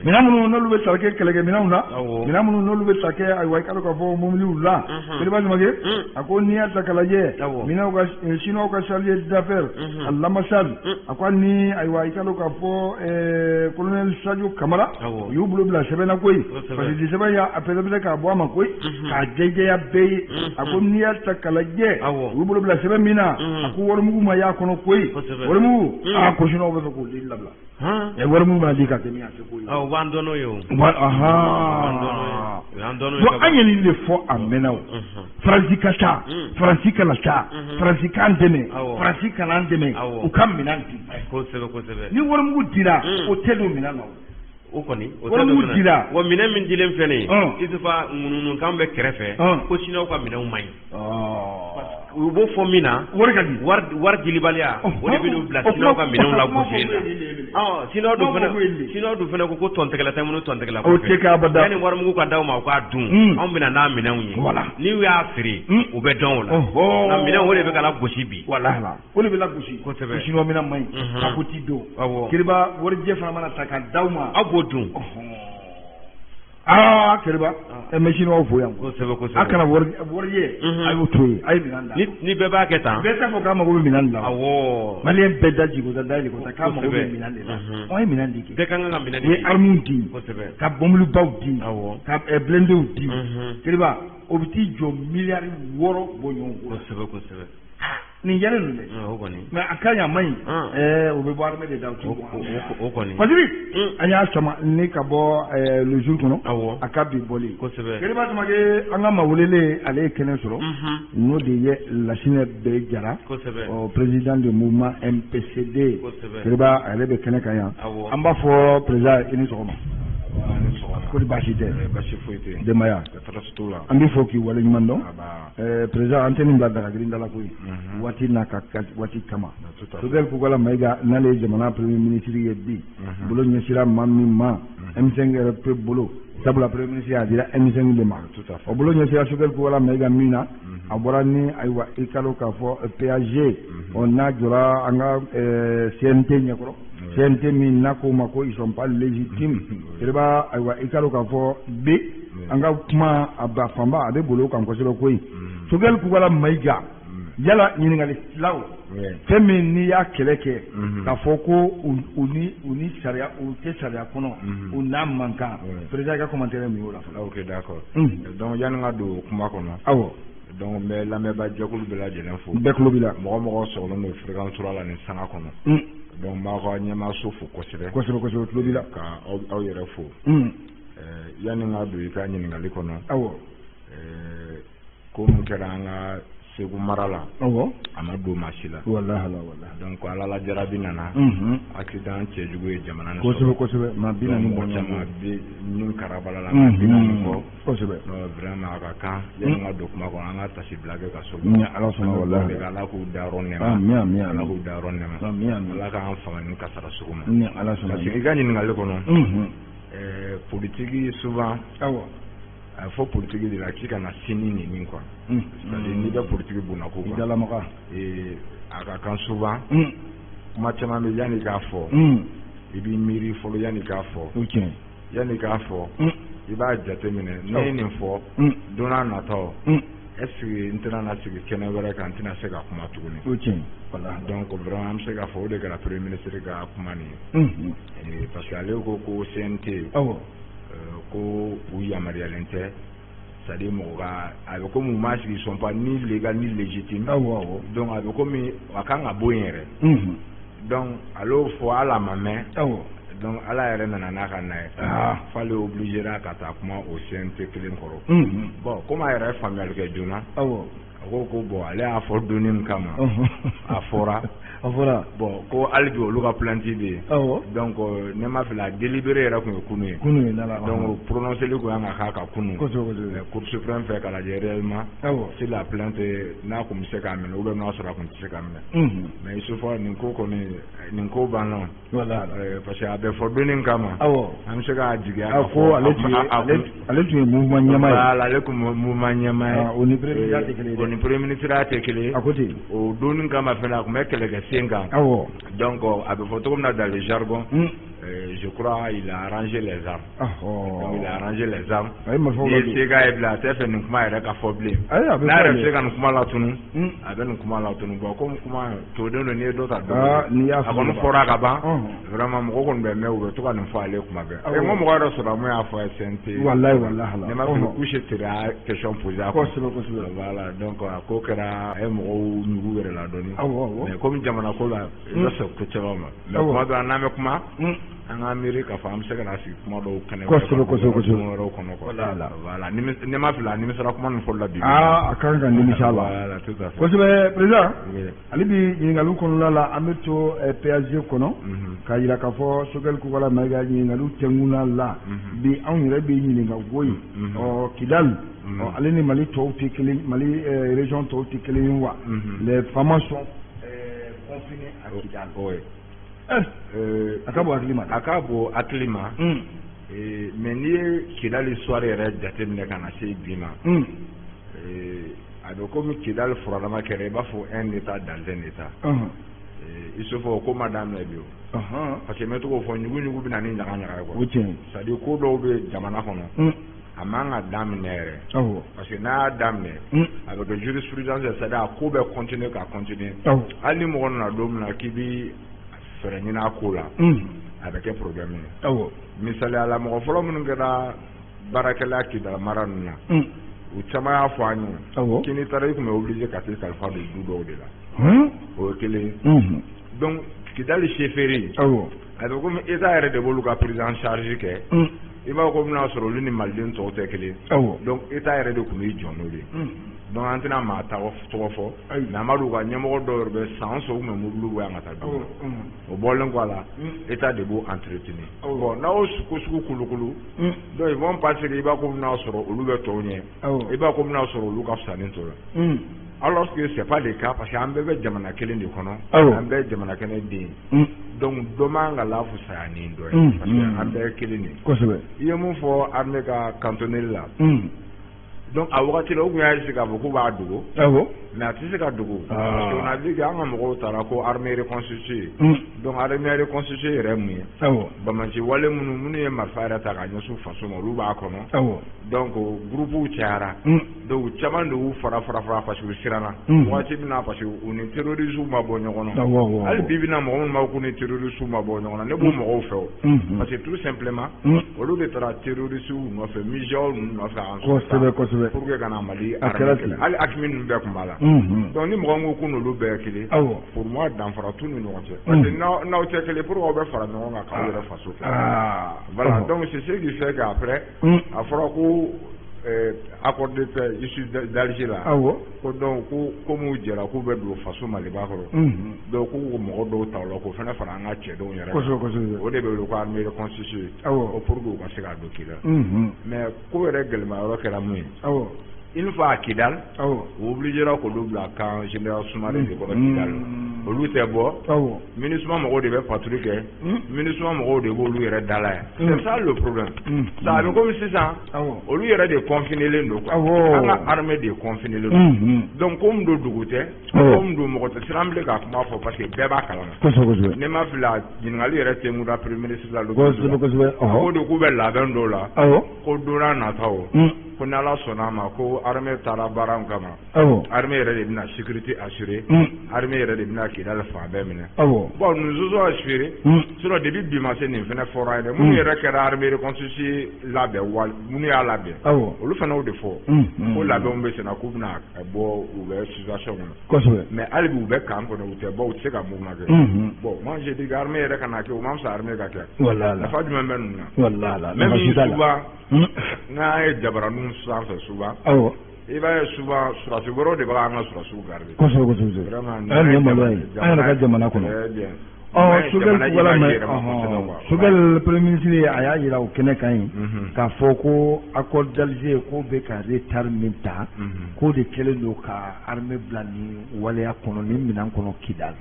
[SPEAKER 1] Minɛn minnu n'olu bɛ ta kɛ kɛlɛkɛminɛnw na, minɛn minnu n'olu bɛ ta kɛ ayiwa i k'a dɔn k'a fɔ mobiliw la. Keliba Samake a ko n'i y'a ta k'a lajɛ, minɛnw ka chinois ka chargé d'affaires à l'ambassade, a ko ni ayiwa i k'a dɔn k'a fɔ colonel Sadio Kamara u y'u bolo bila sɛbɛn na koyi. Fasirili sɛbɛn y'a pɛrɛpɛrɛ k'a bɔ a ma koyi, k'a jɛjɛya bɛɛ ye. A ko n'i y'a ta k'a lajɛ, u y'u bolo bila sɛbɛn min na, a ko warimugu ma y'a kɔnɔ koyi. Warimugu aa ko chinois bɛ fɛ k'o di labila. Wari mun b'a di ka kɛ min a tɛ ko ye.
[SPEAKER 2] U b'an dɔn n'o ye o.
[SPEAKER 1] Donc an ye nin de fɔ a mɛnna o. Faransi ka taa, Faransi kana taa, Faransi k'an dɛmɛ, Faransi kana an dɛmɛ, u ka minɛn di.
[SPEAKER 2] Kosɛbɛ kosɛbɛ.
[SPEAKER 1] Ni warimugu dira, o tɛ don minɛn na o.
[SPEAKER 2] O kɔni o
[SPEAKER 1] tɛ don minɛn na.
[SPEAKER 2] Wa minɛn min dilen filɛ nin ye, Isufa ŋunuŋunukan bɛ kɛrɛfɛ ko chinois ka minɛnw man ɲi. U b'o fɔ min na,
[SPEAKER 1] wari ka di,
[SPEAKER 2] wari dilibaliya, o de bɛ n'u bila chinois ka minɛnw lagosi la. Chinois dun fana ko tɔntɛgɛla tɛ minnu tɔntɛgɛla
[SPEAKER 1] kɔfɛ. O tɛ kɛ abada.
[SPEAKER 2] Yanni warimugu ka d'aw ma u k'a dun, anw bɛna n'a minɛnw ye. N'u y'a feere, u bɛ dɔn o la. Nka minɛnw o de bɛ ka lagosi bi.
[SPEAKER 1] Walahi o de bɛ lagosi.
[SPEAKER 2] Kosɛbɛ.
[SPEAKER 1] Chinois minɛn man ɲi. A ko t'i don. Keliba warijɛ fana mana ta ka d'aw ma,
[SPEAKER 2] aw b'o dun.
[SPEAKER 1] Aa Keliba mɛ chinois fo yan.
[SPEAKER 2] Kosɛbɛ kosɛbɛ.
[SPEAKER 1] A kana warijɛ a y'o to yen, a ye minɛn da.
[SPEAKER 2] Ni bɛɛ b'a kɛ tan.
[SPEAKER 1] Bɛɛ t'a fɔ k'a mago bɛ minɛn de la.
[SPEAKER 2] Awɔ.
[SPEAKER 1] Maliyɛn bɛɛ da jigin da jigin k'a mago bɛ minɛn de la. An ye minɛn di kɛ.
[SPEAKER 2] Bɛɛ ka kan ka minɛn di.
[SPEAKER 1] U ye armes di.
[SPEAKER 2] Kosɛbɛ.
[SPEAKER 1] Ka bɔnbilibaw di.
[SPEAKER 2] Awɔ.
[SPEAKER 1] Ka blindéw di. Keliba o bɛ t'i jɔ miliyari 6 bɔɲɔgɔnko.
[SPEAKER 2] Kosɛbɛ kosɛbɛ.
[SPEAKER 1] Nin jɛlen don dɛ.
[SPEAKER 2] O kɔni.
[SPEAKER 1] Mais a ka ɲi a man ɲi. O bɛ bɔ armée de da o ti bɔ.
[SPEAKER 2] O kɔni.
[SPEAKER 1] Fasiri an y'a sama ni ka bɔ le jour kɔnɔ.
[SPEAKER 2] Awɔ.
[SPEAKER 1] A ka bi bɔli.
[SPEAKER 2] Kosɛbɛ.
[SPEAKER 1] Keliba Samake an ka maa welelen ale ye kɛnɛ sɔrɔ. N'o de ye Lasinɛ Bɛɛ Jara.
[SPEAKER 2] Kosɛbɛ.
[SPEAKER 1] Ɔ président du mouvement MPCD.
[SPEAKER 2] Kosɛbɛ.
[SPEAKER 1] Keliba ale bɛ kɛnɛ kan yan.
[SPEAKER 2] Awɔ.
[SPEAKER 1] An b'a fɔ président i ni sɔgɔma. Ko ni baasi tɛ.
[SPEAKER 3] Baasi foyi tɛ.
[SPEAKER 1] Denbaya.
[SPEAKER 3] Tɔɔrɔ t'u la.
[SPEAKER 1] An b'i fo k'i waleɲuman dɔn. Président an tɛ nin bila daga girin da la koyi. Waati n'a ka waati kama. Choguel Kokalla Maïga n'ale ye jamana premier ministre ye bi. Bolo ɲɛsira maa min ma M5 RFP bolo, sabula premier ministre a dira M5 de ma. O bolo ɲɛsira Choguel Kokalla Maïga min na, a bɔra ni ayiwa i ka dɔn k'a fɔ PAG ɔ n'a jɔra an ka CNT ɲɛkɔrɔ. CNT min n'a ko ma ko ils sont pas légitimes. Keliba ayiwa i ka dɔn k'a fɔ bi an ka kuma a ba fanba a bɛ bolo kan kosɛbɛ koyi. Choguel Kokalla Maïga Yala ɲininkali filaw fɛn min n'i y'a kɛlɛ kɛ k'a fɔ ko u ni sariya u tɛ sariya kɔnɔ u n'a man kan président ka commentaire min y'o la fɔlɔ.
[SPEAKER 3] Ok, d'accord. Donc yanni n ka don kuma kɔnɔ.
[SPEAKER 1] Awɔ.
[SPEAKER 3] Donc n bɛ lamɛnbaa jɛkulu bɛɛ lajɛlen fo.
[SPEAKER 1] Bɛɛ tulo b'i la.
[SPEAKER 3] Mɔgɔ mɔgɔ sɔgɔlen don fréquence 3 la nin sanga kɔnɔ. Donc n b'aw ka ɲɛmaaso fo kosɛbɛ.
[SPEAKER 1] Kosɛbɛ kosɛbɛ, tulo b'i la.
[SPEAKER 3] Ka aw yɛrɛ fo. Yanni n ka don i ka ɲininkali kɔnɔ.
[SPEAKER 1] Awɔ.
[SPEAKER 3] Ko min kɛra an ka Segu mara la.
[SPEAKER 1] Awɔ.
[SPEAKER 3] A ma don maa si la.
[SPEAKER 1] Walahi walahi.
[SPEAKER 3] Donc Ala la jarabi nana. Accident cɛjugu ye jamana nin
[SPEAKER 1] sɔrɔ. Kosɛbɛ kosɛbɛ, maa 40
[SPEAKER 3] bɔ caman bɛ nin karabala la, maa 40 kɔ.
[SPEAKER 1] Kosɛbɛ.
[SPEAKER 3] Vraiment a ka kan yanni n ka don kuma kɔnɔ an ka tasibila kɛ ka so.
[SPEAKER 1] Ni Ala sɔnna walahi.
[SPEAKER 3] Ala k'u dayɔrɔ nɛɛma.
[SPEAKER 1] Ami ami.
[SPEAKER 3] Ala k'u dayɔrɔ nɛɛma.
[SPEAKER 1] Ami ami.
[SPEAKER 3] Ala k'an fanga ni kasara sugu ma.
[SPEAKER 1] Ni Ala sɔnna.
[SPEAKER 3] Parce que i ka ɲininkali kɔnɔ. Politique souvent.
[SPEAKER 1] Awɔ.
[SPEAKER 3] A fɔ politique de la k'i kana sini neni quoi. C'est-à-dire n'i bɛ politique bunna ko
[SPEAKER 1] quoi. I dalamaga.
[SPEAKER 3] A ka kan souvent. Kuma caman bɛ yanni k'a fɔ. I b'i miiri fɔlɔ yanni k'a fɔ.
[SPEAKER 1] O tiɲɛ.
[SPEAKER 3] Yanni k'a fɔ. I b'a jateminɛ ne ye nin fɔ. Don n'a nataw. Est-ce que n tɛna na sigi kɛnɛ wɛrɛ kan n tɛna se ka kuma tuguni.
[SPEAKER 1] O tiɲɛ.
[SPEAKER 3] Donc vraiment an bɛ se k'a fɔ o de kɛra premier ministre ka kuma nin ye. Parce que ale ko ko CNT.
[SPEAKER 1] Awɔ.
[SPEAKER 3] Ko u yamaruyalen tɛ, c'est-à-dire mɔgɔ ka a bɛ komi u ma sigi, ils sont pas ni légal ni légitime.
[SPEAKER 1] Awɔ awɔ.
[SPEAKER 3] Donc a bɛ komi a kan ka bɔ yen yɛrɛ. Donc ale y'o fɔ hali a ma mɛn.
[SPEAKER 1] Awɔ.
[SPEAKER 3] Donc Ala yɛrɛ nana n'a ka na ye. F'ale obligé ka taa kuma o CNT kelen kɔrɔ. Bon komi a yɛrɛ ye faamuyali kɛ joona.
[SPEAKER 1] Awɔ.
[SPEAKER 3] A ko ko bon ale y'a fɔ donni min kama. A fɔra.
[SPEAKER 1] A fɔra.
[SPEAKER 3] Bon ko hali bi olu ka plainte bɛ yen.
[SPEAKER 1] Awɔ.
[SPEAKER 3] Donc ne ma fili a délibéré yɛrɛ tun ye kunun ye.
[SPEAKER 1] Kunun ye nala.
[SPEAKER 3] Donc prononcé kun kan ka k'a kan kunun.
[SPEAKER 1] Kosɛbɛ kosɛbɛ.
[SPEAKER 3] Cour suprême fɛ k'a lajɛ réellement.
[SPEAKER 1] Awɔ.
[SPEAKER 3] Si la plainte n'a kun bɛ se k'a minɛ ou bien n'a sɔrɔ a kun tɛ se k'a minɛ. Mais Isufu nin ko kɔni nin ko banna.
[SPEAKER 1] Wala.
[SPEAKER 3] Parce que a bɛ fɔ donni kama.
[SPEAKER 1] Awɔ.
[SPEAKER 3] An bɛ se k'a jigiya.
[SPEAKER 1] A ko ale tun ye mouvement ɲɛmaa ye.
[SPEAKER 3] Voilà, ale tun ye mouvement ɲɛmaa ye.
[SPEAKER 1] O ni premier ministre tɛ kelen ye.
[SPEAKER 3] O ni premier ministre tɛ kelen ye.
[SPEAKER 1] A ko ten.
[SPEAKER 3] O donni kama fɛnɛ a tun bɛ kɛlɛkɛ sen kan.
[SPEAKER 1] Awɔ.
[SPEAKER 3] Donc a bɛ fɔ cogo min na dans le jargon. Je crois il a arrangé les armes. Donc il a arrangé les armes. N'i ye seka ye bilen a tɛ fɛ nin kuma yɛrɛ ka fɔ bilen. N'a yɛrɛ bɛ se ka nin kuma latunu. A bɛ nin kuma latunu. Bon komi kuma toden don n'i ye dɔ ta dɔ. A kɔni fɔra ka ban. Vraiment mɔgɔ kɔni bɛ mɛn u bɛ to ka nin fɔ ale kuma bɛɛ. N ko mɔgɔ yɛrɛ sɔrɔ mun y'a fɔ a ye CNT.
[SPEAKER 1] Walahi walahi.
[SPEAKER 3] Ne ma fili couche tere a question posée a kun.
[SPEAKER 1] Kosɛbɛ kosɛbɛ.
[SPEAKER 3] Voilà donc a ko kɛra a ye mɔgɔw ɲugu yɛrɛ la dɔɔni.
[SPEAKER 1] Awɔ awɔ.
[SPEAKER 3] Mais komi jamana ko la i bɛ sɔn ko caman ma. Mais kuma dɔ la n'an bɛ kuma. An ka miiri k'a fɔ an bɛ se ka na sigi kuma dɔw kɛnɛ.
[SPEAKER 1] Kosɛbɛ kosɛbɛ kosɛbɛ.
[SPEAKER 3] Wɛrɛw kɔnɔ quoi. Voilà ne ma fili a nimisara kuma nin fɔli la bi.
[SPEAKER 1] A kan ka nimisa a la.
[SPEAKER 3] Voilà tout à fait.
[SPEAKER 1] Kosɛbɛ président. Hali bi ɲininkaliw kɔnɔna la an bɛ to PAG kɔnɔ. K'a jira k'a fɔ Sogɛli Kokala Mayiga ɲininkaliw tɛnkunna la. Bi anw yɛrɛ bɛ ɲininka ko ye. Ɔ Kidali. Ɔ ale ni Mali tɔw tɛ kelen, Mali région tɔw tɛ kelen ye wa. Les FAMa sont confinés à Kidal.
[SPEAKER 3] Oui.
[SPEAKER 1] A ka bon hakili ma.
[SPEAKER 3] A ka bon hakili ma. Mais n'i ye Kidali histoire yɛrɛ jateminɛ ka na se bi ma. A bɛ komi Kidali furadama kɛra i b'a fɔ un état dans un état. Isufu o ko ma daminɛ bi o. Parce que n bɛ to k'o fɔ ɲugu-ɲugu bɛ na ni ɲaga-ɲaga ye quoi.
[SPEAKER 1] O tiɲɛ.
[SPEAKER 3] C'est à dire ko dɔw bɛ jamana kɔnɔ. A man ka daminɛ yɛrɛ.
[SPEAKER 1] Awɔ.
[SPEAKER 3] Parce que n'a y'a daminɛ. A bɛ kɛ jurisprudence ye, c'est à dire a ko bɛ continuer ka continuer.
[SPEAKER 1] Awɔ.
[SPEAKER 3] Hali ni mɔgɔ nana don min na k'i bi fɛɛrɛ ɲini a ko la. A bɛ kɛ problème ye.
[SPEAKER 1] Awɔ.
[SPEAKER 3] Misaliya la mɔgɔ fɔlɔ minnu kɛra baarakɛla Kidali mara ninnu na. U caman y'a fɔ an ye.
[SPEAKER 1] Awɔ.
[SPEAKER 3] K'i n'i taara i tun bɛ obligé ka t'i kalifa don du dɔw de la. O ye kelen ye. Donc Kidali chefferie.
[SPEAKER 1] Awɔ.
[SPEAKER 3] A bɛ komi État yɛrɛ de b'olu ka prise en charge kɛ. I b'a fɔ ko bɛna sɔrɔ olu ni Maliden tɔw tɛ kelen.
[SPEAKER 1] Awɔ.
[SPEAKER 3] Donc État yɛrɛ de tun b'i jɔ n'o de ye. Donc an tɛna maa tɔgɔ fɔ. Mais an b'a dɔn u ka ɲɛmɔgɔ dɔw yɛrɛ bɛ san o san u tun bɛ mobili bɔ yan ka taa dugu la. O bɔlen kɔ a la. État de b'o entretenir. Bon n'a y'o ko sugu kolokolo. Donc ils vont penser que i b'a ko bɛna sɔrɔ olu bɛ tɔw ɲɛ. I b'a ko bɛna sɔrɔ olu ka fisa ni tɔw ye. Alors que c'est pas le cas parce que an bɛɛ bɛ jamana kelen de kɔnɔ. An bɛɛ ye jamana kelen den ye. Donc dɔ man ka lafusaya ni dɔ ye. Parce que an bɛɛ ye kelen de ye.
[SPEAKER 1] Kosɛbɛ.
[SPEAKER 3] I ye mun fɔ armée ka cantonnerie la. Donc a wagati la u tun y'a essayer k'a fɔ k'u b'a dogo.
[SPEAKER 1] Awɔ.
[SPEAKER 3] Mais a tɛ se ka dogo. Parce qu'on a dit que an ka mɔgɔw taara ko armée reconstituée. Donc armée reconstituée yɛrɛ mun ye? Banbaanci wale minnu ye marifa yɛrɛ ta ka ɲɛsin faso ma, olu b'a kɔnɔ. Donc groupe cayara. Donc caman de y'u fara parce que u siranna. Waati min na parce que u ni terroristes ma bɔ ɲɔgɔn na. Hali bi bi in na mɔgɔ minnu b'a fɔ k'u ni terroristes ma bɔ ɲɔgɔn na, ne b'u mɔgɔw fɛ o. Parce que tout simplement olu de taara terroristes nɔfɛ, MIJAO ninnu nɔfɛ en
[SPEAKER 1] kosɛbɛ
[SPEAKER 3] pour que ka na Mali armée kɛlɛ. Hali AQMI ninnu bɛɛ tun b'a la. Donc ni mɔgɔ min ko k'u n'olu bɛɛ ye kelen, pour moi danfara t'u ni ɲɔgɔn cɛ. Parce que n'aw tɛ kelen, pour aw bɛ fara ɲɔgɔn kan k'aw yɛrɛ faso kɛ. Voilà, donc c'est ce qui fait qu'après a fɔra ko accord de paix issu d'Alger la. Ko donc ko komi u jɛra k'u bɛ don faso Maliba kɔrɔ. Donc k'u mɔgɔ dɔw ta o la k'o fana fara an ka cɛdenw yɛrɛ kan.
[SPEAKER 1] Kosɛbɛ.
[SPEAKER 3] O de bɛ wele ko armée reconstituée. Pour que u ka se ka don Kidal. Mais ko yɛrɛ gɛlɛma yɔrɔ kɛra mun ye? Une fois à Kidal, u obligera k'olu bila camp général Soumaré de kɔnɔ Kidal. Olu tɛ bɔ. MINUSMA mɔgɔw de bɛ patrouille kɛ. MINUSMA mɔgɔw de b'olu yɛrɛ da la yan. C'est ça le problème. Ça a bɛ komi sisan olu yɛrɛ de confinélen don quoi. An ka armée de confinélen don. Donc ko min don dugu tɛ, ko min don mɔgɔ tɛ siran bilen ka kuma fɔ parce que bɛɛ b'a kalama.
[SPEAKER 1] Kosɛbɛ.
[SPEAKER 3] Ne ma fili a ɲininkali yɛrɛ tɛ mun da premier ministre la.
[SPEAKER 1] Kosɛbɛ.
[SPEAKER 3] A ko de k'u bɛ labɛn dɔw la. Ko don n'a nataw. Ko ni Ala sɔnna a ma ko armée taara baara min kama. Armée yɛrɛ de bɛna sécurité assurer. Armée yɛrɛ de bɛna Kidal fan bɛɛ minɛ. Bon, nous osons espérer. Sinon depuis bi ma se nin fana fɔra ye dɛ. Minnu yɛrɛ kɛra armée reconstituée labɛn wali minnu y'a labɛn. Olu fana y'o de fɔ. Ko labɛnw bɛ senna k'u bɛna bɔ u bɛ situation kɔnɔ.
[SPEAKER 1] Kosɛbɛ.
[SPEAKER 3] Mais hali bi u bɛ camp kɔnɔ, u tɛ bɔ, u tɛ se ka mouvement kɛ. Bon, moi j'ai dit que armée yɛrɛ ka na kɛ, o ma fisa armée ka kɛ. Nafa jumɛn bɛ ninnu
[SPEAKER 1] na?
[SPEAKER 3] Wala. Même souvent n'an ye jabaraninw sanfɛ souvent. I b'a ye souvent surasi wɛrɛw de bɛ an ka surasiw garder.
[SPEAKER 1] Kosɛbɛ.
[SPEAKER 3] Vraiment
[SPEAKER 1] nin ye maloya ye an yɛrɛ ka jamana kɔnɔ. Choguel premier ministre a y'a jira o kɛnɛ kan yen k'a fɔ ko accord d'Alger k'o bɛ ka retard min ta, k'o de kɛlen don ka armée bila nin waleya kɔnɔ, nin minɛn kɔnɔ Kidal.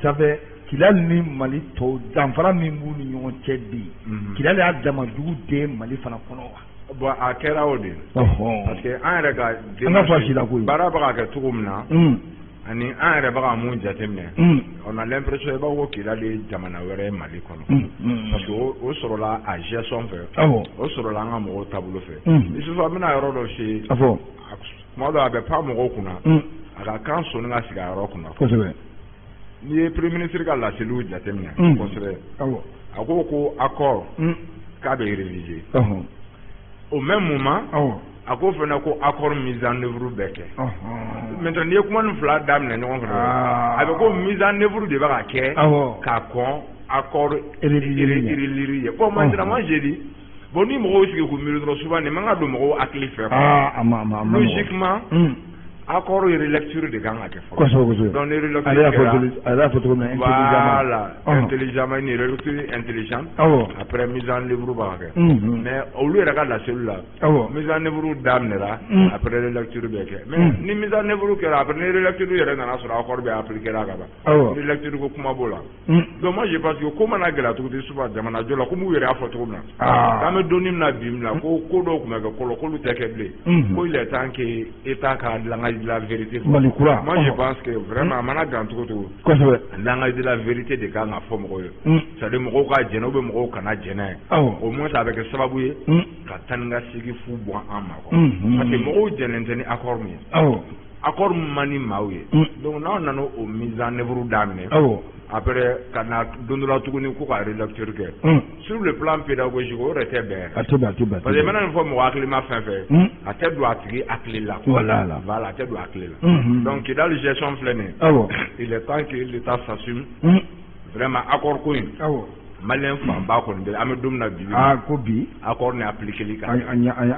[SPEAKER 1] Ça fait Kidal ni Mali tɔw danfara min b'u ni ɲɔgɔn cɛ bi, Kidal y'a dama dugu de Mali fana kɔnɔ wa?
[SPEAKER 3] Bon, a kɛra o de. Parce que an yɛrɛ ka
[SPEAKER 1] an ka fɔ la koyi.
[SPEAKER 3] Baara bɛ ka kɛ cogo min na, ani an yɛrɛ bɛ ka mun jateminɛ, on a l'impression i b'a fɔ ko Kidal ye jamana wɛrɛ ye Mali kɔnɔ. Parce que o sɔrɔla a gestion fɛ. O sɔrɔla an ka mɔgɔw taabolo fɛ. Isufu, an bɛna yɔrɔ dɔ f'i ye. Kuma dɔ a bɛ pan mɔgɔw kunna. A ka kan sɔnni ka sigi a yɔrɔ kunna.
[SPEAKER 1] Kosɛbɛ.
[SPEAKER 3] N'i ye premier ministre ka laseliw jateminɛ. Kosɛbɛ. A ko accord k'a bɛ réviser. Au même moment, a ko fana ko accord mise en œuvre bɛ kɛ. Maintenant n'i ye kuma nin fila daminɛ ɲɔgɔn fɛ, a bɛ ko mise en œuvre de bɛ ka kɛ ka kɔn accord relire ye. Bon, maintenant moi j'ai dit, bon ni mɔgɔw sigi k'u miiri dɔrɔn souvent nin man ka don mɔgɔw hakili fɛ. Logiquement, accord relecture de kan ka kɛ fɔlɔ.
[SPEAKER 1] Kosɛbɛ.
[SPEAKER 3] Donc ni relecture kɛra,
[SPEAKER 1] a y'a fɔ cogo min na intelligemment.
[SPEAKER 3] Voilà, intelligemment, une relecture intelligente. Après mise en œuvre b'a kɛ. Mais olu yɛrɛ ka laseli la, mise en œuvre daminɛra, après relecture bɛ kɛ. Mais ni mise en œuvre kɛra, après ni relecture yɛrɛ nana sɔrɔ accord bɛ appliquer la ka ban. Relecture ko kuma b'o la. Donc moi je pense que ko mana gɛlɛya cogo di souvent jamana jɔ la, komi u yɛrɛ y'a fɔ cogo min na. K'an bɛ don min na bi min na, ko ko dɔw tun bɛ kɛ kɔlɔ, k'olu tɛ kɛ bilen. Ko il est temps que État ka langage de la vérité.
[SPEAKER 1] Moi
[SPEAKER 3] je pense que vraiment a mana gan cogo cogo.
[SPEAKER 1] Kosɛbɛ.
[SPEAKER 3] Langage de la vérité de kan ka fɔ mɔgɔw ye. C'est à dire mɔgɔw ka jɛnɛ ou bien mɔgɔw kana jɛnɛ ye. Au moins a bɛ kɛ sababu ye ka taa ni ka segin fu bɔ an ma quoi. Parce que mɔgɔw jɛnnen tɛ ni accord min ye. Accord min man di maaw ye. Donc n'aw nana o mise en œuvre daminɛ. Après ka na don dɔ la tuguni ko ka relecture kɛ. Sur le plan pédagogique o yɛrɛ tɛ bɛn.
[SPEAKER 1] A tɛ bɛn, a tɛ bɛn.
[SPEAKER 3] Parce que i mana nin fɔ mɔgɔ hakilima fɛn fɛn, a tɛ don a tigi hakili la.
[SPEAKER 1] Voilà,
[SPEAKER 3] a tɛ don hakili la. Donc Kidal gestion filɛ nin ye. Il est temps que l'État s'assume. Vraiment accord ko in. Malien fanba kɔni bɛ an bɛ don min na bi.
[SPEAKER 1] Ko bi.
[SPEAKER 3] Accord ni appliquer ka.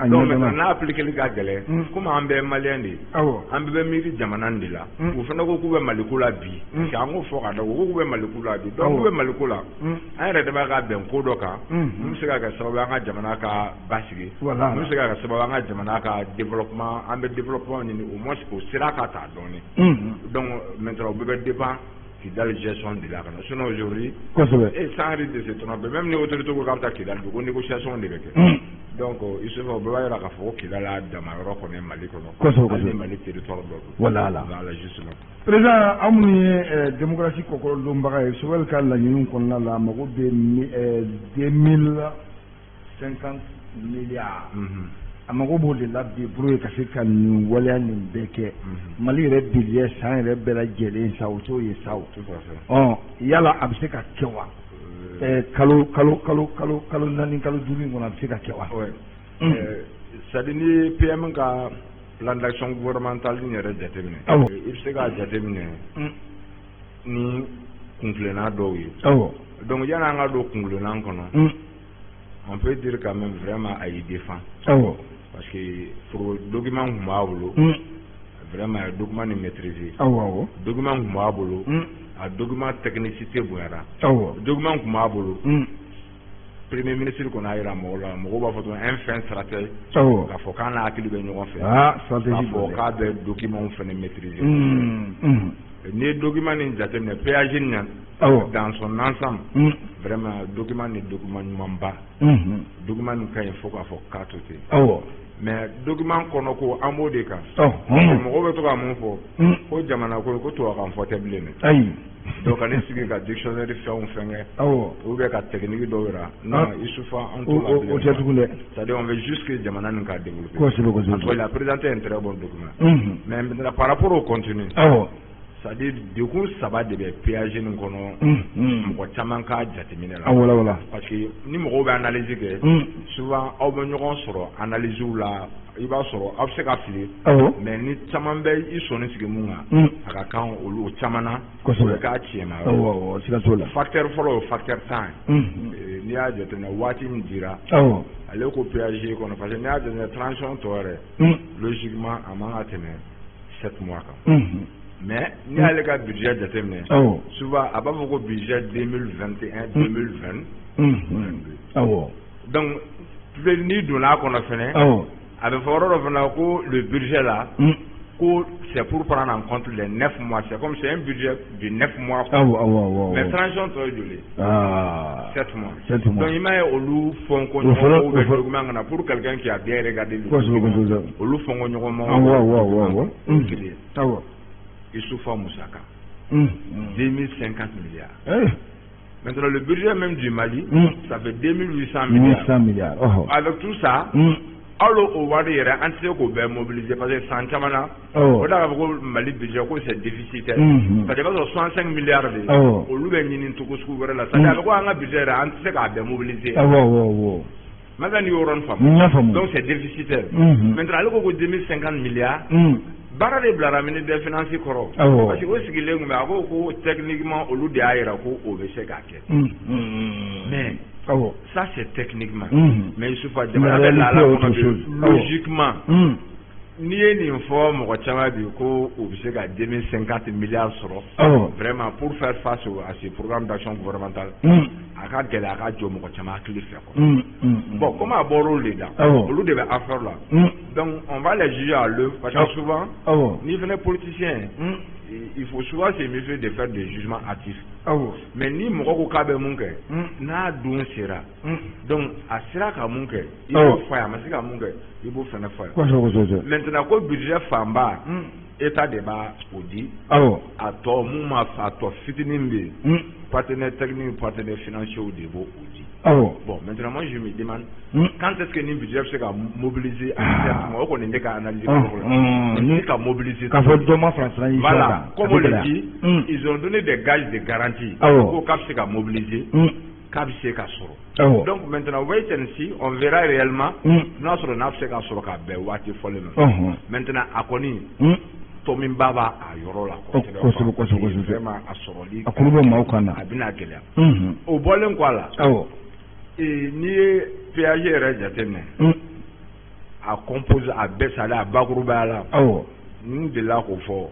[SPEAKER 3] Donc maintenant n'a appliquer ka gɛlɛn. Komi an bɛɛ ye malien de ye. An bɛɛ bɛ miiri jamana in de la. U fana ko k'u bɛ Maliko la bi. Parce que an k'o fɔ ka da u ko k'u bɛ Maliko la bi. Donc k'u bɛ Maliko la. An yɛrɛ dama ka bɛn ko dɔ kan. Mun bɛ se ka kɛ sababu ye an ka jamana ka basigi. Mun bɛ se ka kɛ sababu ye an ka jamana ka développement, an bɛ développement ɲini au moins o sira ka ta dɔɔni. Donc maintenant o bɛɛ bɛ dépend Kidal gestion de la kana. Sinon aujourd'hui, et sans risque de se tromper, même les autorités ko k'a bɛ taa Kidal bi, ko négociation de bɛ kɛ. Donc Isufa o bɛɛ b'a yira k'a fɔ ko Kidali y'a dama yɔrɔ kɔni ye Mali kɔnɔ.
[SPEAKER 1] Kosɛbɛ.
[SPEAKER 3] Hali ni Mali territoire dɔ don.
[SPEAKER 1] Voilà.
[SPEAKER 3] Voilà justement.
[SPEAKER 1] Président, aw minnu ye démocratie kɔkɔrɔdonbaga ye, Choguel ka laɲiniw kɔnɔna la, a mago bɛ 2050 milliards. A mago b'o de la bi pour que ka se ka nin waleya nin bɛɛ kɛ. Mali yɛrɛ budget san yɛrɛ bɛɛ lajɛlen sa, o t'o ye sa o.
[SPEAKER 3] Tout à fait.
[SPEAKER 1] Ɔ yala a bɛ se ka kɛ wa? Kalo kalo kalo kalo kalo 4 kalo 5 in kɔnɔ, a bɛ se ka kɛ wa?
[SPEAKER 3] Ouais. C'est-à-dire n'i ye PM ka plan d'action gouvernementale in yɛrɛ jateminɛ, i bɛ se k'a jateminɛ ni kuntilenna dɔw ye. Donc yanni an ka don kuntilenna kɔnɔ, on peut dire quand même vraiment a y'i défend. Parce que foro document tun b'a bolo, vraiment a ye document nin maîtriser. Document tun b'a bolo, a document technicité bonyara. Document tun b'a bolo. Premier ministre kɔni y'a yira mɔgɔw la, mɔgɔw b'a fɔ tuguni un fin stratège. K'a fɔ k'a n'a hakili bɛ ɲɔgɔn fɛ.
[SPEAKER 1] Stratégie.
[SPEAKER 3] K'a fɔ k'a bɛ document fana maîtriser. N'i ye document nin jateminɛ, péage nin na, dans son ensemble, vraiment document ni document ɲumanba. Document nin ka ɲi fo k'a fɔ k'a to ten. Mais document kɔnɔ ko an b'o de kan. Mɔgɔw bɛ to ka mun fɔ? Ko jamana ko ko tubabukan fɔ tɛ bilen dɛ.
[SPEAKER 1] Ayi.
[SPEAKER 3] Donc ka ne sigi ka dictionnaire fɛnw fɛnkɛ. Ou bien ka technique dɔw yira. Non, Isufa an t'o la bilen.
[SPEAKER 1] O tɛ tugun dɛ.
[SPEAKER 3] C'est-à-dire on veut juste que jamana nin ka développer.
[SPEAKER 1] Kosɛbɛ kosɛbɛ.
[SPEAKER 3] En tout cas, il a présenté un très bon document. Mais maintenant par rapport au contenu. C'est-à-dire degun saba de bɛ péage nin kɔnɔ. Mɔgɔ caman k'a jateminɛ la.
[SPEAKER 1] Awɔ.
[SPEAKER 3] Parce que ni mɔgɔw bɛ analyse kɛ, souvent aw bɛ ɲɔgɔn sɔrɔ analyse la, i b'a sɔrɔ aw bɛ se ka fili. Mais ni caman bɛ i sɔnni sigi mun kan, a ka kan olu caman na.
[SPEAKER 1] Kosɛbɛ.
[SPEAKER 3] K'a tiɲɛ ma.
[SPEAKER 1] Awɔ, siga t'o la.
[SPEAKER 3] Facteur fɔlɔ o facteur temps ye. N'i y'a jateminɛ waati min dira. Ale ko péage kɔnɔ, parce que n'i y'a jateminɛ transition tɔ yɛrɛ, logiquement a man ka tɛmɛ 7 mois kan. Mais n'i y'ale ka budget jateminɛ, souvent a b'a fɔ ko budget 2021 2020. Donc n'i donna a kɔnɔ fɛnɛ, a bɛ fɔ yɔrɔ dɔ fana ko le budget là, ko c'est pour prendre en compte les 9 mois, c'est comme c'est un budget de 9 mois. Mais transition tɔ ye joli? 7 mois.
[SPEAKER 1] 7 mois.
[SPEAKER 3] Donc i m'a ye olu fɔnko ɲɔgɔn bɛ document kana pour quelqu'un qui a bien regardé le document, olu fɔnko ɲɔgɔn ma.
[SPEAKER 1] Awɔ.
[SPEAKER 3] Kelen. Isufa Moussaka, 2050 milliards. Maintenant, le budget même du Mali, ça fait 2800 milliards.
[SPEAKER 1] 800 milliards.
[SPEAKER 3] Avec tout ça, allo o wari yɛrɛ an tɛ se k'o bɛɛ mobiliser parce que san caman na, o da k'a fɔ ko Mali budget ko c'est déficitaire. Parce que i b'a sɔrɔ 65 milliards de, olu bɛ ɲini cogo sugu wɛrɛ la. C'est-à-dire a bɛ ko an ka budget yɛrɛ an tɛ se k'a bɛɛ mobiliser. Maintenant n'i y'o yɔrɔnin faamu. Donc c'est déficitaire. Maintenant ale ko ko 2050 milliards. Baara de bilara ministre des finances kɔrɔ. Parce que o sigilen tun bɛ, a ko ko techniquement olu de y'a yira ko o bɛ se k'a kɛ. Mais ça c'est techniquement. Mais Isufa jamana bɛ lahala kɔnɔ bi, logiquement n'i ye nin fɔ mɔgɔ caman bi ko o bɛ se ka 2050 milliards sɔrɔ. Vraiment pour faire face à ce programme d'action gouvernementale, a ka gɛlɛn a ka jɔ mɔgɔ caman hakili fɛ quoi. Bon, comme a bɔra olu de da, olu de bɛ affaire la. Donc on va les juger à l'œuvre parce que souvent, n'i fana politicien, il faut souvent se méfier de faire des jugements hâtifs. Mais ni mɔgɔ ko k'a bɛ mun kɛ, n'a don sera, donc a sera ka mun kɛ, i b'o fɔ a ye, a ma se ka mun kɛ, i b'o fana fɔ a ye. Maintenant ko budget fanba, État de b'a o di. A tɔ mun ma, a tɔ fitinin bɛ yen, partenaire technique, partenaire financier de b'o o di. Bon, maintenant moi je me demande quand est-ce que nin budget bɛ se ka mobiliser en 7 mois? O kɔni ne ka analyse kɔrɔ la. Nin tɛ se ka mobiliser.
[SPEAKER 1] K'a fɔ dɔ ma fara transition kan.
[SPEAKER 3] Voilà, comme on le dit, ils ont donné des gages de garantie. Ko k'a bɛ se ka mobiliser, k'a bɛ se ka sɔrɔ. Donc maintenant wait and see, on verra réellement n'a sɔrɔ n'a bɛ se ka sɔrɔ ka bɛn waati fɔlen ma. Maintenant a kɔni tɔminba b'a a yɔrɔ la
[SPEAKER 1] kosɛbɛ. Kosɛbɛ.
[SPEAKER 3] Vraiment a sɔrɔli.
[SPEAKER 1] A kuru bɛ maaw kan na.
[SPEAKER 3] A bɛna gɛlɛya. O bɔlen kɔ a la. N'i ye péage yɛrɛ jateminɛ, a compose a bɛɛ salen a bakurubaya la. N delila k'o fɔ,